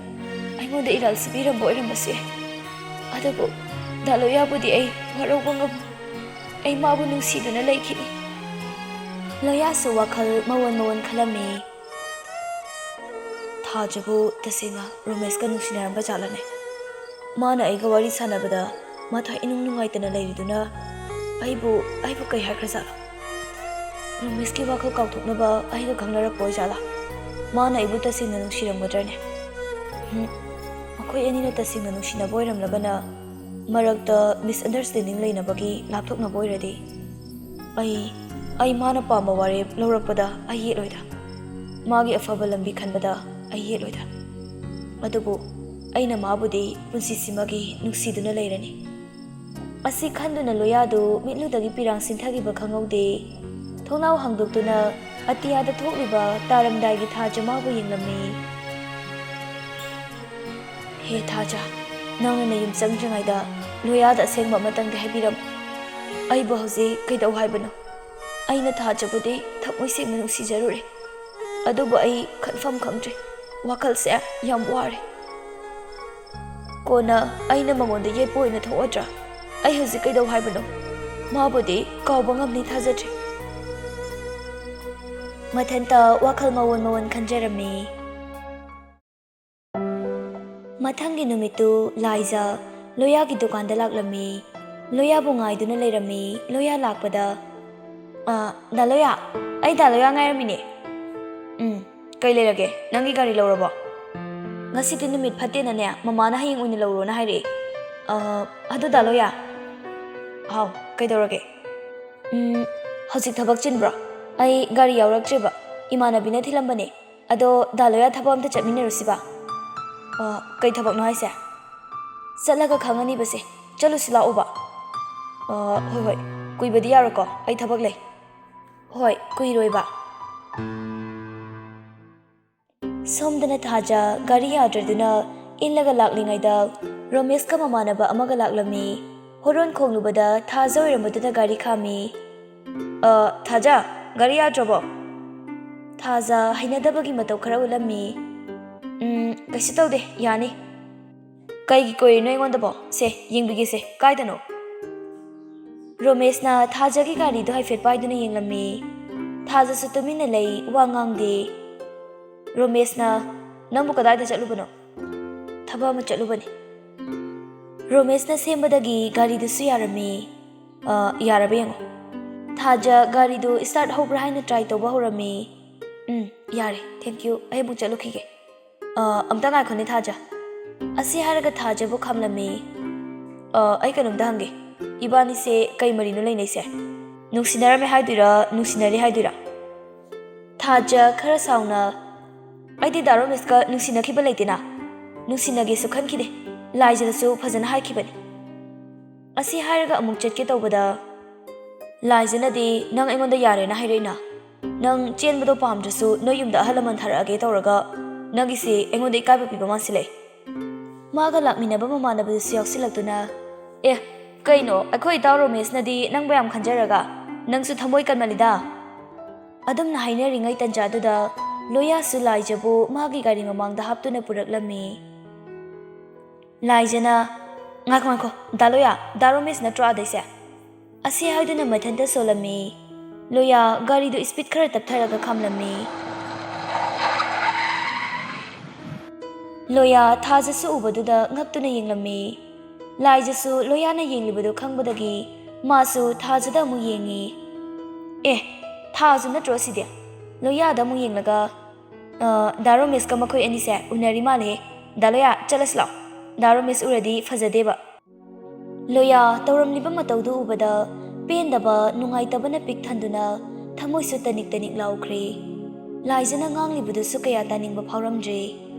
ꯑꯩꯉꯣꯟꯗ ꯏꯔꯥꯜ ꯁꯤꯕꯤꯔꯝꯕ ꯑꯣꯏꯔꯝꯕꯁꯨ ꯌꯥꯏ꯫ ꯑꯗꯨꯕꯨ ꯗꯥ ꯂꯣꯌꯥꯕꯨꯗꯤ ꯑꯩ ꯋꯥꯔꯧꯕ ꯉꯝꯃꯣꯏ꯫ ꯑꯩ ꯃꯥꯕꯨ ꯅꯨꯡꯁꯤꯗꯨꯅ ꯂꯩꯈꯤꯅꯤ꯫" ꯂꯣꯌꯥꯁꯨ ꯋꯥꯈꯜ ꯃꯑꯣꯟ ꯃꯑꯣꯟ ꯈꯜꯂꯝꯃꯤ꯫ "ꯊꯥꯖꯕꯨ ꯇꯁꯦꯡꯅ ꯔꯣꯃꯦꯁꯀ ꯅꯨꯡꯁꯤꯅꯔꯝꯕ ꯖꯥꯠꯂꯅꯦ? ꯃꯥꯅ ꯑꯩꯒ ꯋꯥꯔꯤ ꯁꯥꯟꯅꯕꯗ ꯃꯊ꯭ꯋꯥꯏ ꯏꯅꯨꯡ ꯅꯨꯡꯉꯥꯏꯇꯅ ꯂꯩꯔꯤꯗꯨꯅ ꯑꯩꯕꯨ, ꯑꯩꯕꯨ ꯀꯩ ꯍꯥꯏꯈ꯭ꯔꯖꯥꯠꯂꯣ? ꯔꯣꯃꯦꯁꯀꯤ ꯋꯥꯈꯜ ꯀꯥꯎꯊꯣꯛꯅꯕ ꯑꯩꯒ ꯈꯪꯅꯔꯛꯄ ꯑꯣꯏꯖꯥꯠꯂꯥ? ꯃꯥꯅ ꯑꯩꯕꯨ ꯇꯁꯦꯡꯅ ꯅꯨꯡꯁꯤꯔꯝꯒꯗ꯭ꯔꯅꯦ? ꯎꯝ, ꯃꯈꯣꯏ ꯑꯅꯤꯅ ꯇꯁꯦꯡꯅ ꯅꯨꯡꯁꯤꯅꯕ ꯑꯣꯏꯔꯝꯂꯒꯅ ꯃꯔꯛꯇ misunderstanding ꯂꯩꯅꯕꯒꯤ ꯂꯥꯞꯊꯣꯛꯅꯕ ꯑꯣꯏꯔꯗꯤ ꯑꯩ, ꯑꯩ ꯃꯥꯅ ꯄꯥꯝꯕ ꯋꯥꯔꯦꯞ ꯂꯧꯔꯛꯄꯗ ꯑꯩ ꯌꯦꯠꯂꯣꯏꯗ꯫ ꯃꯥꯒꯤ ꯑꯐꯕ ꯂꯝꯕꯤ ꯈꯟꯕꯗ ꯑꯩ ꯌꯦꯠꯂꯣꯏꯗ꯫ ꯑꯗꯨꯕꯨ ꯑꯩꯅ ꯃꯥꯕꯨꯗꯤ ꯄꯨꯟꯁꯤꯁꯤꯃꯒꯤ ꯅꯨꯡꯁꯤꯗꯨꯅ ꯂꯩꯔꯅꯤ꯫" ꯑꯁꯤ ꯈꯟꯗꯨꯅ ꯂꯣꯌꯥꯗꯨ ꯃꯤꯠꯂꯨꯗꯒꯤ ꯄꯤꯔꯥꯡ ꯁꯤꯟꯊꯈꯤꯕ ꯈꯪꯍꯧꯗꯦ꯫ ꯊꯣꯡꯅꯥꯎ ꯍꯥꯡꯗꯣꯛꯇꯨꯅ ꯑꯇꯤꯌꯥꯗ ꯊꯣꯛꯂꯤꯕ ꯇꯥꯔꯝꯗꯥꯏꯒꯤ ꯊꯥꯖ ꯃꯥꯕꯨ ꯌꯦꯡꯂꯝꯃꯤ꯫ "ꯍꯦ ꯊꯥꯖ, ꯅꯪꯅ ꯅꯌꯨꯝ ꯆꯪꯗ꯭ꯔꯤꯉꯩꯗ ꯂꯣꯌꯥꯗ ꯑꯁꯦꯡꯕ ꯑꯃꯇꯪꯗꯤ ꯍꯥꯏꯕꯤꯔꯝꯃꯨ꯫ ꯑꯩꯕꯨ ꯍꯧꯖꯤꯛ ꯀꯩꯗꯧ ꯍꯥꯏꯕꯅꯣ? ꯑꯩꯅ ꯊꯥꯖꯕꯨꯗꯤ ꯊꯃꯣꯏ ꯁꯦꯡꯅ ꯅꯨꯡꯁꯤꯖꯔꯨꯔꯦ꯫ ꯑꯗꯨꯕꯨ ꯑꯩ ꯈꯟꯐꯝ ꯈꯪꯗ꯭ꯔꯦ꯫ ꯋꯥꯈꯜꯁꯦ ꯌꯥꯝ ꯋꯥꯔꯦ꯫ ꯀꯣꯟꯅ ꯑꯩꯅ ꯃꯉꯣꯟꯗ ꯌꯦꯠꯄ ꯑꯣꯏꯅ ꯊꯣꯛꯑꯗ꯭ꯔꯥ? ꯑꯩ ꯍꯧꯖꯤꯛ ꯀꯩꯗꯧ ꯍꯥꯏꯕꯅꯣ? ꯃꯥꯕꯨꯗꯤ ꯀꯥꯎꯕ ꯉꯝꯅꯤ ꯊꯥꯖꯗ꯭ꯔꯦ꯫" ꯃꯊꯟꯇ ꯋꯥꯈꯜ ꯃꯑꯣꯟ ꯃꯑꯣꯟ ꯈꯟꯖꯔꯝꯃꯤ꯫ ꯃꯊꯪꯒꯤ ꯅꯨꯃꯤꯠꯇꯨ ꯂꯥꯏꯖ ꯂꯣꯌꯥꯒꯤ ꯗꯨꯀꯥꯟꯗ ꯂꯥꯛꯂꯝꯃꯤ꯫ ꯂꯣꯌꯥꯕꯨ ꯉꯥꯏꯗꯨꯅ ꯂꯩꯔꯝꯃꯤ꯫ ꯂꯣꯌꯥ ꯂꯥꯛꯄꯗ, "ꯑ, ꯗꯥ ꯂꯣꯌꯥ, ꯑꯩ ꯗꯥ ꯂꯣꯌꯥ ꯉꯥꯏꯔꯝꯃꯤꯅꯦ꯫" "ꯎꯝ, ꯀꯩ ꯂꯩꯔꯒꯦ? ꯅꯪꯒꯤ ꯒꯥꯔꯤ ꯂꯧꯔꯕꯣ?" "ꯉꯁꯤꯗꯤ ꯅꯨꯃꯤꯠ ꯐꯠꯇꯦꯅꯅꯦ, ꯃꯃꯥꯅ ꯍꯌꯦꯡ ꯑꯣꯏꯅ ꯂꯧꯔꯣꯅ ꯍꯥꯏꯔꯛꯑꯦ꯫" "ꯑ, ꯑꯗꯨ ꯗꯥ ꯂꯣꯌꯥ꯫" "ꯍꯥꯎ, ꯀꯩꯗꯧꯔꯒꯦ?" "ꯎꯝ, ꯍꯧꯖꯤꯛ ꯊꯕꯛ ꯆꯤꯟꯕ꯭ꯔꯣ? ꯑꯩ ꯒꯥꯔꯤ ꯌꯥꯎꯔꯛꯇ꯭ꯔꯦꯕ, ꯏꯃꯥꯟꯅꯕꯤꯅ ꯊꯤꯜꯂꯝꯕꯅꯦ꯫ ꯑꯗꯣ ꯗꯥ ꯂꯣꯌꯥ ꯊꯕꯛ ꯑꯝꯇ ꯆꯠꯃꯤꯟꯅꯔꯨꯁꯤꯕ?" "ꯑ, ꯀꯩ ꯊꯕꯛꯅꯣ ꯍꯥꯏꯁꯦ?" "ꯆꯠꯂꯒ ꯈꯪꯉꯅꯤꯕꯁꯦ, ꯆꯠꯂꯨꯁꯤ ꯂꯥꯛꯑꯣꯕ꯫" "ꯑ, ꯍꯣꯏ ꯍꯣꯏ, ꯀꯨꯏꯕꯗꯤ ꯌꯥꯔꯣꯏꯀꯣ, ꯑꯩ ꯊꯕꯛ ꯂꯩ꯫" "ꯍꯣꯏ, ꯀꯨꯏꯔꯣꯏꯕ꯫" ꯁꯣꯝꯗꯅ ꯊꯥꯖ ꯒꯥꯔꯤ ꯌꯥꯗ꯭ꯔꯗꯨꯅ ꯏꯜꯂꯒ ꯂꯥꯛꯂꯤꯉꯩꯗ ꯔꯣꯃꯦꯁꯀ ꯃꯃꯥꯟꯅꯕ ꯑꯃꯒ ꯂꯥꯛꯂꯝꯃꯤ꯫ ꯍꯣꯔꯣꯟ ꯈꯣꯡꯂꯨꯕꯗ ꯊꯥꯖ ꯑꯣꯏꯔꯝꯕꯗꯨꯅ ꯒꯥꯔꯤ ꯈꯥꯝꯃꯤ꯫ "ꯑ, ꯊꯥꯖ, ꯒꯥꯔꯤ ꯌꯥꯗ꯭ꯔꯕꯣ?" ꯊꯥꯖ ꯍꯩꯅꯗꯕꯒꯤ ꯃꯇꯧ ꯈꯔ ꯎꯠꯂꯝꯃꯤ꯫ "ꯎꯝ, ꯀꯩꯁꯨ ꯇꯧꯗꯦ, ꯌꯥꯅꯤ꯫" "ꯀꯩꯒꯤ ꯀꯣꯏꯔꯤꯅꯣ ꯑꯩꯉꯣꯟꯗꯕꯣ? ꯁꯦ, ꯌꯦꯡꯕꯤꯒꯦꯁꯦ, ꯀꯥꯏꯗꯅꯣ?" ꯔꯣꯃꯦꯁꯅ ꯊꯥꯖꯒꯤ ꯒꯥꯔꯤꯗꯨ ꯍꯥꯏꯐꯦꯠ ꯄꯥꯏꯗꯨꯅ ꯌꯦꯡꯂꯝꯃꯤ꯫ ꯊꯥꯖꯁꯨ ꯇꯨꯃꯤꯟꯅ ꯂꯩ, ꯋꯥ ꯉꯥꯡꯗꯦ꯫ ꯔꯣꯃꯦꯁꯅ, "ꯅꯪꯕꯨ ꯀꯗꯥꯏꯗ ꯆꯠꯂꯨꯕꯅꯣ?" "ꯊꯕꯛ ꯑꯃ ꯆꯠꯂꯨꯕꯅꯤ꯫" ꯔꯣꯃꯦꯁꯅ ꯁꯦꯝꯕꯗꯒꯤ ꯒꯥꯔꯤꯗꯨꯁꯨ ꯌꯥꯔꯝꯃꯤ꯫ "ꯑ, ꯌꯥꯔꯕ ꯌꯦꯡꯉꯣ꯫" ꯊꯥꯖ ꯒꯥꯔꯤꯗꯨ start ꯍꯧꯕ꯭ꯔꯥ ꯍꯥꯏꯅ try ꯇꯧꯕ ꯍꯧꯔꯝꯃꯤ꯫ "ꯎꯝ, ꯌꯥꯔꯦ, thank you, ꯑꯩ ꯑꯃꯨꯛ ꯆꯠꯂꯨꯈꯤꯒꯦ꯫" "ꯑ, ꯑꯝꯇ ꯉꯥꯏꯈꯣꯅꯦ ꯊꯥꯖ꯫ ꯑꯁꯤ ꯍꯥꯏꯔꯒ ꯊꯥꯖꯕꯨ ꯈꯥꯝꯂꯝꯃꯤ꯫ "ꯑ, ꯑꯩ ꯀꯩꯅꯣꯝꯇ ꯍꯪꯒꯦ꯫ ꯏꯕꯥꯅꯤꯁꯦ ꯀꯩ ꯃꯔꯤꯅꯣ ꯂꯩꯅꯩꯁꯦ? ꯅꯨꯡꯁꯤꯅꯔꯝꯃꯦ ꯍꯥꯏꯗꯣꯏꯔꯥ, ꯅꯨꯡꯁꯤꯅꯔꯤ ꯍꯥꯏꯗꯣꯏꯔꯥ?" ꯊꯥꯖ ꯈꯔ ꯁꯥꯎꯅ, "ꯑꯩꯗꯤ ꯗꯥ ꯔꯣꯃꯦꯁꯀ ꯅꯨꯡꯁꯤꯅꯈꯤꯕ ꯂꯩꯇꯦꯅ꯫ ꯅꯨꯡꯁꯤꯅꯒꯦꯁꯨ ꯈꯟꯈꯤꯗꯦ꯫ ꯂꯥꯏꯖꯗꯁꯨ ꯐꯖꯅ ꯍꯥꯏꯈꯤꯕꯅꯤ꯫" ꯑꯁꯤ ꯍꯥꯏꯔꯒ ꯑꯃꯨꯛ ꯆꯠꯀꯦ ꯇꯧꯕꯗ, "ꯂꯥꯏꯖꯅꯗꯤ ꯅꯪ ꯑꯩꯉꯣꯟꯗ ꯌꯥꯔꯦꯅ ꯍꯥꯏꯔꯛꯏꯅ꯫ ꯅꯪ ꯆꯦꯟꯕꯗꯣ ꯄꯥꯝꯗ꯭ꯔꯁꯨ ꯅꯣꯏ ꯌꯨꯝꯗ ꯑꯍꯜ ꯂꯃꯟ ꯊꯥꯔꯛꯑꯒꯦ ꯇꯧꯔꯒ ꯅꯪꯒꯤꯁꯦ ꯑꯩꯉꯣꯟꯗ ꯏꯀꯥꯏꯕ ꯄꯤꯕ ꯃꯥꯟꯁꯤꯜꯂꯛꯑꯦ꯫" ꯃꯥꯒ ꯂꯥꯛꯃꯤꯟꯅꯕ ꯃꯃꯥꯟꯅꯕꯗꯨꯁꯨ ꯌꯥꯎꯁꯤꯜꯂꯛꯇꯨꯅ, "ꯑꯦ, ꯀꯩꯅꯣ, ꯑꯩꯈꯣꯏ ꯏꯇꯥꯎ ꯔꯣꯃꯦꯁꯅꯗꯤ ꯅꯪꯕꯨ ꯌꯥꯝ ꯈꯟꯖꯔꯒ, ꯅꯪꯁꯨ ꯊꯃꯣꯏ ꯀꯟꯃꯜꯂꯤꯗ꯫" ꯑꯗꯨꯝꯅ ꯍꯥꯏꯅꯔꯤꯉꯩ ꯇꯟꯖꯥꯗꯨꯗ ꯂꯣꯌꯥꯁꯨ ꯂꯥꯏꯖꯕꯨ ꯃꯥꯒꯤ ꯒꯥꯔꯤ ꯃꯃꯥꯡꯗ ꯍꯥꯞꯇꯨꯅ ꯄꯨꯔꯛꯂꯝꯃꯤ꯫ ꯂꯥꯏꯖꯅ, "ꯉꯥꯏꯈꯣ, ꯉꯥꯏꯈꯣ, ꯗꯥ ꯂꯣꯌꯥ, ꯗꯥ ꯔꯣꯃꯦꯁ ꯅꯠꯇ꯭ꯔꯣ ꯑꯥꯗꯩꯁꯦ?" ꯑꯁꯤ ꯍꯥꯏꯗꯨꯅ ꯃꯊꯟꯇ ꯁꯣꯜꯂꯝꯃꯤ꯫ ꯂꯣꯌꯥ ꯒꯥꯔꯤꯗꯨ speed ꯈꯔ ꯇꯞꯊꯔꯒ ꯈꯥꯝꯂꯝꯃꯤ꯫ ꯂꯣꯌꯥ ꯊꯥꯖꯁꯨ ꯎꯕꯗꯨꯗ ꯉꯛꯇꯨꯅ ꯌꯦꯡꯂꯝꯃꯤ꯫ ꯂꯥꯏꯖꯁꯨ ꯂꯣꯌꯥꯅ ꯌꯦꯡꯂꯤꯕꯗꯨ ꯈꯪꯕꯗꯒꯤ ꯃꯥꯁꯨ ꯊꯥꯖꯗ ꯑꯃꯨꯛ ꯌꯦꯡꯉꯤ꯫ "ꯑꯦ, ꯊꯥꯖ ꯅꯠꯇ꯭ꯔꯣ ꯑꯁꯤꯗꯤ?" ꯂꯣꯌꯥꯗ ꯑꯃꯨꯛ ꯌꯦꯡꯂꯒ, "ꯑ, ꯗꯥ ꯔꯣꯃꯦꯁꯀ ꯃꯈꯣꯏ ꯑꯅꯤꯁꯦ ꯎꯅꯔꯤ ꯃꯥꯜꯂꯦ꯫ ꯗꯥ ꯂꯣꯌꯥ, ꯆꯠꯂꯁꯤ ꯂꯥꯛꯑꯣ꯫ ꯗꯥ ꯔꯣꯃꯦꯁ ꯎꯔꯗꯤ ꯐꯖꯗꯦꯕ꯫" ꯂꯣꯌꯥ ꯇꯧꯔꯝꯂꯤꯕ ꯃꯇꯧꯗꯨ ꯎꯕꯗ ꯄꯦꯟꯗꯕ, ꯅꯨꯡꯉꯥꯏꯇꯕꯅ ꯄꯤꯛ ꯊꯟꯗꯨꯅ ꯊꯃꯣꯏꯁꯨ ꯇꯅꯤꯛ ꯇꯅꯤꯛ ꯂꯥꯎꯈ꯭ꯔꯦ꯫ ꯂꯥꯏꯖꯅ ꯉꯥꯡꯂꯤꯕꯗꯨꯁꯨ ꯀꯌꯥ ꯇꯥꯅꯤꯡꯕ ꯐꯥꯎꯔꯝꯗ꯭ꯔꯦ꯫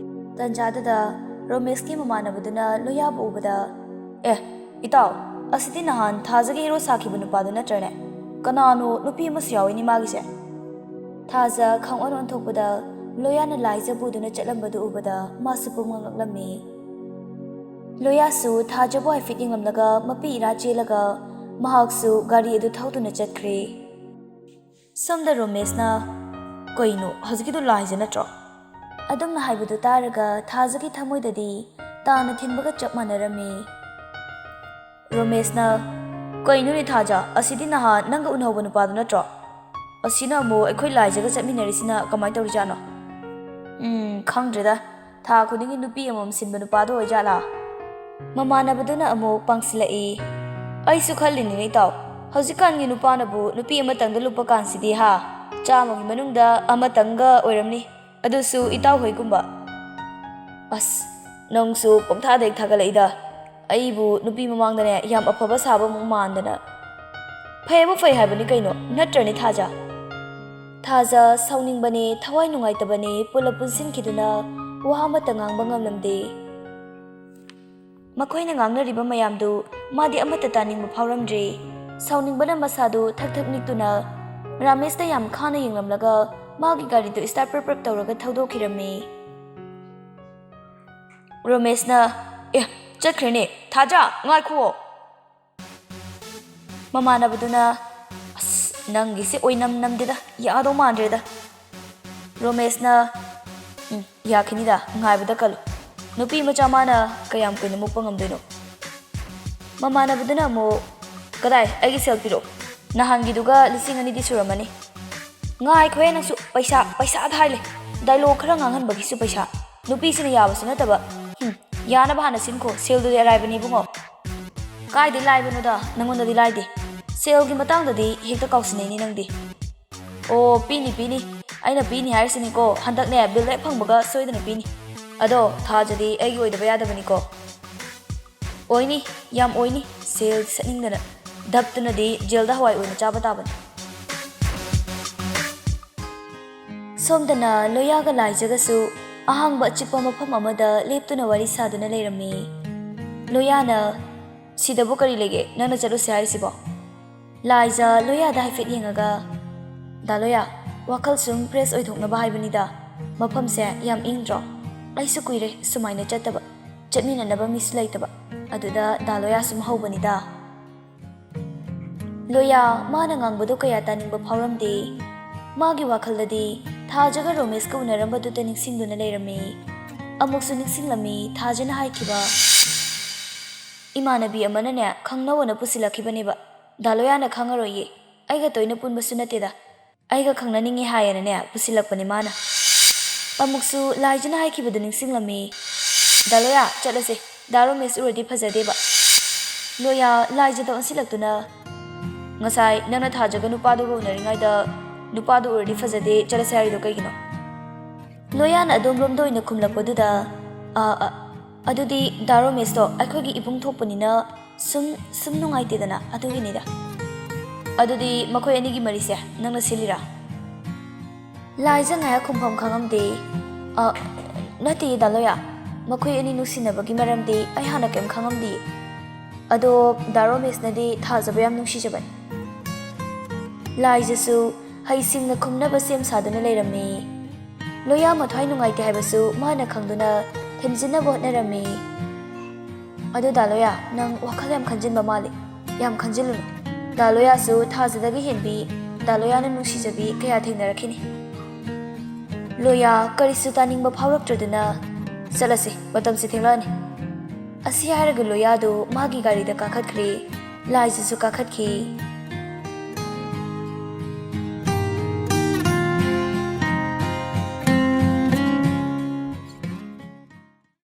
ꯇꯟꯖꯥꯗꯨꯗ ꯔꯣꯃꯦꯁꯀꯤ ꯃꯃꯥꯟꯅꯕꯗꯨꯅ ꯂꯣꯌꯥꯕꯨ ꯎꯕꯗ, "ꯑꯦ, ꯏꯇꯥꯎ, ꯑꯁꯤꯗꯤ ꯅꯍꯥꯟ ꯊꯥꯖꯒꯤ ꯍꯦꯔꯣ ꯁꯥꯈꯤꯕ ꯅꯨꯄꯥꯗꯨ ꯅꯠꯇ꯭ꯔꯅꯦ? ꯀꯅꯥꯅꯣ, ꯅꯨꯄꯤ ꯑꯃꯁꯨ ꯌꯥꯎꯏꯅꯦ ꯃꯥꯒꯤꯁꯦ?" ꯊꯥꯖ ꯈꯪꯑꯣꯟ ꯑꯣꯟꯊꯣꯛꯄꯗ ꯂꯣꯌꯥꯅ ꯂꯥꯏꯖ ꯄꯨꯗꯨꯅ ꯆꯠꯂꯝꯕꯗꯨ ꯎꯕꯗ ꯃꯥꯁꯨ ꯄꯨꯝꯉꯛ ꯉꯛꯂꯝꯃꯤ꯫ ꯂꯣꯌꯥꯁꯨ ꯊꯥꯖꯕꯨ ꯍꯥꯏꯐꯦꯠ ꯌꯦꯡꯂꯝꯂꯒ ꯃꯄꯤ ꯏꯔꯥ ꯆꯦꯜꯂꯒ ꯃꯍꯥꯛꯁꯨ ꯒꯥꯔꯤ ꯑꯗꯨ ꯊꯧꯗꯨꯅ ꯆꯠꯈ꯭ꯔꯦ꯫ ꯁꯣꯝꯗ ꯔꯣꯃꯦꯁꯅ, "ꯀꯩꯅꯣ, ꯍꯧꯖꯤꯛꯀꯤꯗꯣ ꯂꯥꯏꯖ ꯅꯠꯇ꯭ꯔꯣ?" ꯑꯗꯨꯝꯅ ꯍꯥꯏꯕꯗꯨ ꯇꯥꯔꯒ ꯊꯥꯖꯒꯤ ꯊꯃꯣꯏꯗꯗꯤ ꯇꯥꯅ ꯊꯤꯟꯕꯒ ꯆꯞ ꯃꯥꯟꯅꯔꯝꯃꯤ꯫ ꯔꯣꯃꯦꯁꯅ, "ꯀꯩꯅꯣꯅꯦ ꯊꯥꯖ, ꯑꯁꯤꯗꯤ ꯅꯍꯥꯟ ꯅꯪꯒ ꯎꯅꯍꯧꯕ ꯅꯨꯄꯥꯗꯨ ꯅꯠꯇ꯭ꯔꯣ? ꯑꯁꯤꯅ ꯑꯃꯨꯛ ꯑꯩꯈꯣꯏ ꯂꯥꯏꯖꯒ ꯆꯠꯃꯤꯟꯅꯔꯤꯁꯤꯅ ꯀꯃꯥꯏꯅ ꯇꯧꯔꯤꯖꯥꯠꯅꯣ? ꯎꯝ, ꯈꯪꯗ꯭ꯔꯦꯗ, ꯊꯥ ꯈꯨꯗꯤꯡꯒꯤ ꯅꯨꯄꯤ ꯑꯃꯃꯝ ꯁꯤꯟꯕ ꯅꯨꯄꯥꯗꯣ ꯑꯣꯏꯖꯥꯠꯂꯥ?" ꯃꯃꯥꯟꯅꯕꯗꯨꯅ ꯑꯃꯨꯛ ꯄꯥꯡꯁꯤꯜꯂꯛꯏ꯫ "ꯑꯩꯁꯨ ꯈꯜꯂꯤꯅꯤꯅꯦ ꯏꯇꯥꯎ, ꯍꯧꯖꯤꯛꯀꯥꯟꯒꯤ ꯅꯨꯄꯥꯅꯕꯨ ꯅꯨꯄꯤ ꯑꯃꯇꯪꯗ ꯂꯨꯞꯄ ꯀꯥꯟꯁꯤꯗꯤ ꯍꯥ, ꯆꯥꯝꯃꯒꯤ ꯃꯅꯨꯡꯗ ꯑꯃꯇꯪꯒ ꯑꯣꯏꯔꯝꯅꯤ, ꯑꯗꯨꯁꯨ ꯏꯇꯥꯎ ꯍꯣꯏꯒꯨꯝꯕ꯫" ꯑꯁ, ꯅꯪꯁꯨ ꯄꯪꯊꯥꯗ ꯍꯦꯛ ꯊꯥꯒꯠꯂꯛꯏꯗ꯫ ꯑꯩꯕꯨ ꯅꯨꯄꯤ ꯃꯃꯥꯡꯗꯅꯦ ꯌꯥꯝ ꯑꯐꯕ ꯁꯥꯕ ꯑꯃꯨꯛ ꯃꯥꯟꯗꯅ꯫ ꯐꯩ ꯑꯃꯨꯛ ꯐꯩ ꯍꯥꯏꯕꯅꯤ ꯀꯩꯅꯣ, ꯅꯠꯇ꯭ꯔꯅꯦ ꯊꯥꯖ? ꯊꯥꯖ ꯁꯥꯎꯅꯤꯡꯕꯅꯦ, ꯊꯋꯥꯏ ꯅꯨꯡꯉꯥꯏꯇꯕꯅꯦ, ꯄꯨꯂꯞ ꯄꯨꯟꯁꯤꯟꯈꯤꯗꯨꯅ ꯋꯥ ꯑꯃꯠꯇ ꯉꯥꯡꯕ ꯉꯝꯂꯝꯗꯦ꯫ ꯃꯈꯣꯏꯅ ꯉꯥꯡꯅꯔꯤꯕ ꯃꯌꯥꯝꯗꯨ ꯃꯥꯗꯤ ꯑꯃꯠꯇ ꯇꯥꯅꯤꯡꯕ ꯐꯥꯎꯔꯝꯗ꯭ꯔꯦ꯫ ꯁꯥꯎꯅꯤꯡꯕꯅ ꯃꯁꯥꯗꯨ ꯊꯛ ꯊꯛ ꯅꯤꯛꯇꯨꯅ ꯔꯥꯃꯦꯁꯇ ꯌꯥꯝ ꯈꯥꯅ ꯌꯦꯡꯂꯝꯂꯒ ꯃꯥꯒꯤ ꯒꯥꯔꯤꯗꯨ start ꯄ꯭ꯔꯞ ꯄ꯭ꯔꯞ ꯇꯧꯔꯒ ꯊꯧꯗꯣꯛꯈꯤꯔꯝꯃꯤ꯫ ꯔꯣꯃꯦꯁꯅ, "ꯑꯦ, ꯆꯠꯈ꯭ꯔꯦꯅꯦ꯫ ꯊꯥꯖ, ꯉꯥꯏꯈꯨꯑꯣ꯫" ꯃꯃꯥꯟꯅꯕꯗꯨꯅ, "ꯑꯁ, ꯅꯪꯒꯤꯁꯦ ꯑꯣꯏꯅꯝ ꯅꯝꯗꯦꯗ, ꯌꯥꯗꯧ ꯃꯥꯟꯗ꯭ꯔꯦꯗ꯫" ꯔꯣꯃꯦꯁꯅ, "ꯎꯝ, ꯌꯥꯈꯤꯅꯤꯗ, ꯉꯥꯏꯕꯗ ꯀꯜꯂꯨ꯫ ꯅꯨꯄꯤ ꯃꯆꯥ ꯃꯥꯅ ꯀꯌꯥꯝ ꯀꯨꯏꯅ ꯃꯨꯛꯄ ꯉꯝꯗꯣꯏꯅꯣ?" ꯃꯃꯥꯟꯅꯕꯗꯨꯅ ꯑꯃꯨꯛ, "ꯀꯗꯥꯏ, ꯑꯩꯒꯤ ꯁꯦꯜ ꯄꯤꯔꯛꯑꯣ꯫ ꯅꯍꯥꯟꯒꯤꯗꯨꯒ ꯂꯤꯁꯤꯡ ꯑꯅꯤꯗꯤ ꯁꯨꯔꯝꯃꯅꯤ꯫" "ꯉꯥꯏꯈꯣꯍꯦ ꯅꯪꯁꯨ, ꯄꯩꯁꯥ, ꯄꯩꯁꯥꯗ ꯍꯥꯏ ꯂꯩ꯫ ꯗꯥꯏꯂꯣꯒ ꯈꯔ ꯉꯥꯡꯍꯟꯕꯒꯤꯁꯨ ꯄꯩꯁꯥ꯫" ꯅꯨꯄꯤꯁꯤꯅ ꯌꯥꯕꯁꯨ ꯅꯠꯇꯕ꯫ ꯍꯨꯝ, ꯌꯥꯅꯕ ꯍꯥꯟꯅ ꯁꯤꯟꯈꯣ, ꯁꯦꯜꯗꯨꯗꯤ ꯑꯔꯥꯏꯕꯅꯤ ꯏꯕꯨꯡꯉꯣ꯫ ꯀꯥꯏꯗꯩ ꯂꯥꯏꯕꯅꯣꯗ, ꯅꯪꯉꯣꯟꯗꯗꯤ ꯂꯥꯏꯗꯦ꯫ ꯁꯦꯜꯒꯤ ꯃꯇꯥꯡꯗꯗꯤ ꯍꯦꯛꯇ ꯀꯥꯎꯁꯤꯟꯅꯩꯅꯤ ꯅꯪꯗꯤ꯫ ꯑꯣ, ꯄꯤꯅꯤ ꯄꯤꯅꯤ, ꯑꯩꯅ ꯄꯤꯅꯤ ꯍꯥꯏꯔꯤꯁꯤꯅꯤꯀꯣ꯫ ꯍꯟꯗꯛꯅꯦ ꯕꯤꯜ ꯍꯦꯛ ꯐꯪꯕꯒ ꯁꯣꯏꯗꯅ ꯄꯤꯅꯤ꯫ ꯑꯗꯣ ꯊꯥꯖꯗꯤ ꯑꯩꯒꯤ ꯑꯣꯏꯗꯕ ꯌꯥꯗꯕꯅꯤꯀꯣ꯫ ꯑꯣꯏꯅꯤ, ꯌꯥꯝ ꯑꯣꯏꯅꯤ꯫ ꯁꯦꯜ ꯁꯠꯅꯤꯡꯗꯅ ꯙꯞꯇꯨꯅꯗꯤ ꯖꯦꯜꯗ ꯍꯋꯥꯏ ꯑꯣꯏꯅ ꯆꯥꯕ ꯇꯥꯕꯅꯤ꯫ ꯁꯣꯝꯗꯅ ꯂꯣꯌꯥꯒ ꯂꯥꯏꯖꯒꯁꯨ ꯑꯍꯥꯡꯕ ꯑꯆꯤꯛꯄ ꯃꯐꯝ ꯑꯃꯗ ꯂꯦꯞꯇꯨꯅ ꯋꯥꯔꯤ ꯁꯥꯗꯨꯅ ꯂꯩꯔꯝꯃꯤ꯫ ꯂꯣꯌꯥꯅ, "ꯁꯤꯗꯕꯨ ꯀꯔꯤ ꯂꯩꯒꯦ, ꯅꯪꯅ ꯆꯠꯂꯨꯁꯦ ꯍꯥꯏꯔꯤꯁꯤꯕꯣ?" ꯂꯥꯏꯖ ꯂꯣꯌꯥꯗ ꯍꯥꯏꯐꯦꯠ ꯌꯦꯡꯉꯒ, "ꯗꯥ ꯂꯣꯌꯥ, ꯋꯥꯈꯜ ꯁꯨꯝ ꯐ꯭ꯔꯦꯁ ꯑꯣꯏꯊꯣꯛꯅꯕ ꯍꯥꯏꯕꯅꯤꯗ꯫ ꯃꯐꯝꯁꯦ ꯌꯥꯝ ꯏꯪꯗ꯭ꯔꯣ? ꯑꯩꯁꯨ ꯀꯨꯏꯔꯦ ꯁꯨꯃꯥꯏꯅ ꯆꯠꯇꯕ, ꯆꯠꯃꯤꯟꯅꯅꯕ ꯃꯤꯁꯨ ꯂꯩꯇꯕ꯫" ꯑꯗꯨꯗ ꯗꯥ ꯂꯣꯌꯥ ꯁꯨꯝ ꯍꯧꯕꯅꯤꯗ꯫ ꯂꯣꯌꯥ, ꯃꯥꯅ ꯉꯥꯡꯕꯗꯣ ꯀꯌꯥ ꯇꯥꯅꯤꯡꯕ ꯐꯥꯎꯔꯝꯗꯦ꯫ ꯃꯥꯒꯤ ꯋꯥꯈꯜꯗꯗꯤ ꯊꯥꯖꯒ ꯔꯣꯃꯦꯁꯀ ꯎꯅꯔꯝꯕꯗꯨꯇ ꯅꯤꯡꯁꯤꯡꯗꯨꯅ ꯂꯩꯔꯝꯃꯤ꯫ ꯑꯃꯨꯛꯁꯨ ꯅꯤꯡꯁꯤꯡꯂꯝꯃꯤ ꯊꯥꯖꯅ ꯍꯥꯏꯈꯤꯕ, "ꯏꯃꯥꯟꯅꯕꯤ ꯑꯃꯅꯅꯦ ꯈꯪꯅꯧꯑꯅ ꯄꯨꯁꯤꯜꯂꯛꯈꯤꯕꯅꯦꯕ꯫ ꯗꯥ ꯂꯣꯌꯥꯅ ꯈꯪꯉꯔꯣꯏꯌꯦ꯫ ꯑꯩꯒ ꯇꯣꯏꯅ ꯄꯨꯟꯕꯁꯨ ꯅꯠꯇꯦꯗ꯫ ꯑꯩꯒ ꯈꯪꯅꯅꯤꯡꯉꯤ ꯍꯥꯏꯌꯦꯅꯅꯦ ꯄꯨꯁꯤꯜꯂꯛꯄꯅꯦ ꯃꯥꯅ꯫" ꯑꯃꯨꯛꯁꯨ ꯂꯥꯏꯖꯅ ꯍꯥꯏꯈꯤꯕꯗꯨ ꯅꯤꯡꯁꯤꯡꯂꯝꯃꯤ꯫ "ꯗꯥ ꯂꯣꯌꯥ, ꯆꯠꯂꯁꯦ꯫ ꯗꯥ ꯔꯣꯃꯦꯁ ꯎꯔꯗꯤ ꯐꯖꯗꯦꯕ꯫" ꯂꯣꯌꯥ ꯂꯥꯏꯖꯗ ꯑꯣꯟꯁꯤꯜꯂꯛꯇꯨꯅ, "ꯉꯁꯥꯏ ꯅꯪꯅ ꯊꯥꯖꯒ ꯅꯨꯄꯥꯗꯨꯒ ꯎꯅꯔꯤꯉꯩꯗ ꯅꯨꯄꯥꯗꯨ ꯎꯔꯗꯤ ꯐꯖꯗꯦ, ꯆꯠꯂꯁꯦ ꯍꯥꯏꯔꯤꯗꯣ ꯀꯩꯒꯤꯅꯣ?" ꯂꯣꯌꯥꯅ ꯑꯗꯣꯝꯂꯣꯝꯗ ꯑꯣꯏꯅ ꯈꯨꯝꯂꯛꯄꯗꯨꯗ, "ꯑ, ꯑ, ꯑꯗꯨꯗꯤ ꯗꯥ ꯔꯣꯃꯦꯁꯇꯣ ꯑꯩꯈꯣꯏꯒꯤ ꯏꯕꯨꯡ ꯊꯣꯛꯄꯅꯤꯅ ꯁꯨꯝ, ꯁꯨꯝ ꯅꯨꯡꯉꯥꯏꯇꯦꯗꯅ, ꯑꯗꯨꯒꯤꯅꯤꯗ꯫" "ꯑꯗꯨꯗꯤ ꯃꯈꯣꯏ ꯑꯅꯤꯒꯤ ꯃꯔꯤꯁꯦ ꯅꯪꯅ ꯁꯤꯜꯂꯤꯔꯥ?" ꯂꯥꯏꯖ ꯉꯥꯏꯍꯥꯛ ꯈꯨꯝꯐꯝ ꯈꯪꯉꯝꯗꯦ꯫ "ꯑ, ꯅꯠꯇꯦ ꯗꯥ ꯂꯣꯌꯥ, ꯃꯈꯣꯏ ꯑꯅꯤ ꯅꯨꯡꯁꯤꯅꯕꯒꯤ ꯃꯔꯝꯗꯤ ꯑꯩ ꯍꯥꯟꯅ ꯀꯩꯝ ꯈꯪꯉꯝꯗꯦ꯫ ꯑꯗꯣ ꯗꯥ ꯔꯣꯃꯦꯁꯅꯗꯤ ꯊꯥꯖꯕ ꯌꯥꯝ ꯅꯨꯡꯁꯤꯖꯕꯅꯤ꯫" ꯂꯥꯏꯖꯁꯨ ꯍꯩꯁꯤꯡꯅ ꯈꯨꯝꯅꯕ ꯁꯦꯝ ꯁꯥꯗꯨꯅ ꯂꯩꯔꯝꯃꯤ꯫ ꯂꯣꯌꯥ ꯃꯊ꯭ꯋꯥꯏ ꯅꯨꯡꯉꯥꯏꯇꯦ ꯍꯥꯏꯕꯁꯨ ꯃꯥꯅ ꯈꯪꯗꯨꯅ ꯊꯦꯝꯖꯤꯟꯅꯕ ꯍꯣꯠꯅꯔꯝꯃꯤ꯫ "ꯑꯗꯨ ꯗꯥ ꯂꯣꯌꯥ, ꯅꯪ ꯋꯥꯈꯜ ꯌꯥꯝ ꯈꯟꯖꯤꯟꯕ ꯃꯥꯜꯂꯤ꯫ ꯌꯥꯝ ꯈꯟꯖꯤꯜꯂꯨꯅꯨ꯫ ꯗꯥ ꯂꯣꯌꯥꯁꯨ ꯊꯥꯖꯗꯒꯤ ꯍꯦꯟꯕꯤ ꯗꯥ ꯂꯣꯌꯥꯅ ꯅꯨꯡꯁꯤꯖꯕꯤ ꯀꯌꯥ ꯊꯦꯡꯅꯔꯛꯈꯤꯅꯤ꯫" ꯂꯣꯌꯥ ꯀꯔꯤꯁꯨ ꯇꯥꯅꯤꯡꯕ ꯐꯥꯎꯔꯛꯇ꯭ꯔꯗꯨꯅ, "ꯆꯠꯂꯁꯤ, ꯃꯇꯝꯁꯤ ꯊꯦꯡꯂꯛꯑꯅꯤ꯫" ꯑꯁꯤ ꯍꯥꯏꯔꯒ ꯂꯣꯌꯥꯗꯨ ꯃꯥꯒꯤ ꯒꯥꯔꯤꯗ ꯀꯥꯈꯠꯈ꯭ꯔꯦ꯫ ꯂꯥꯏꯖꯁꯨ ꯀꯥꯈꯠꯈꯤ꯫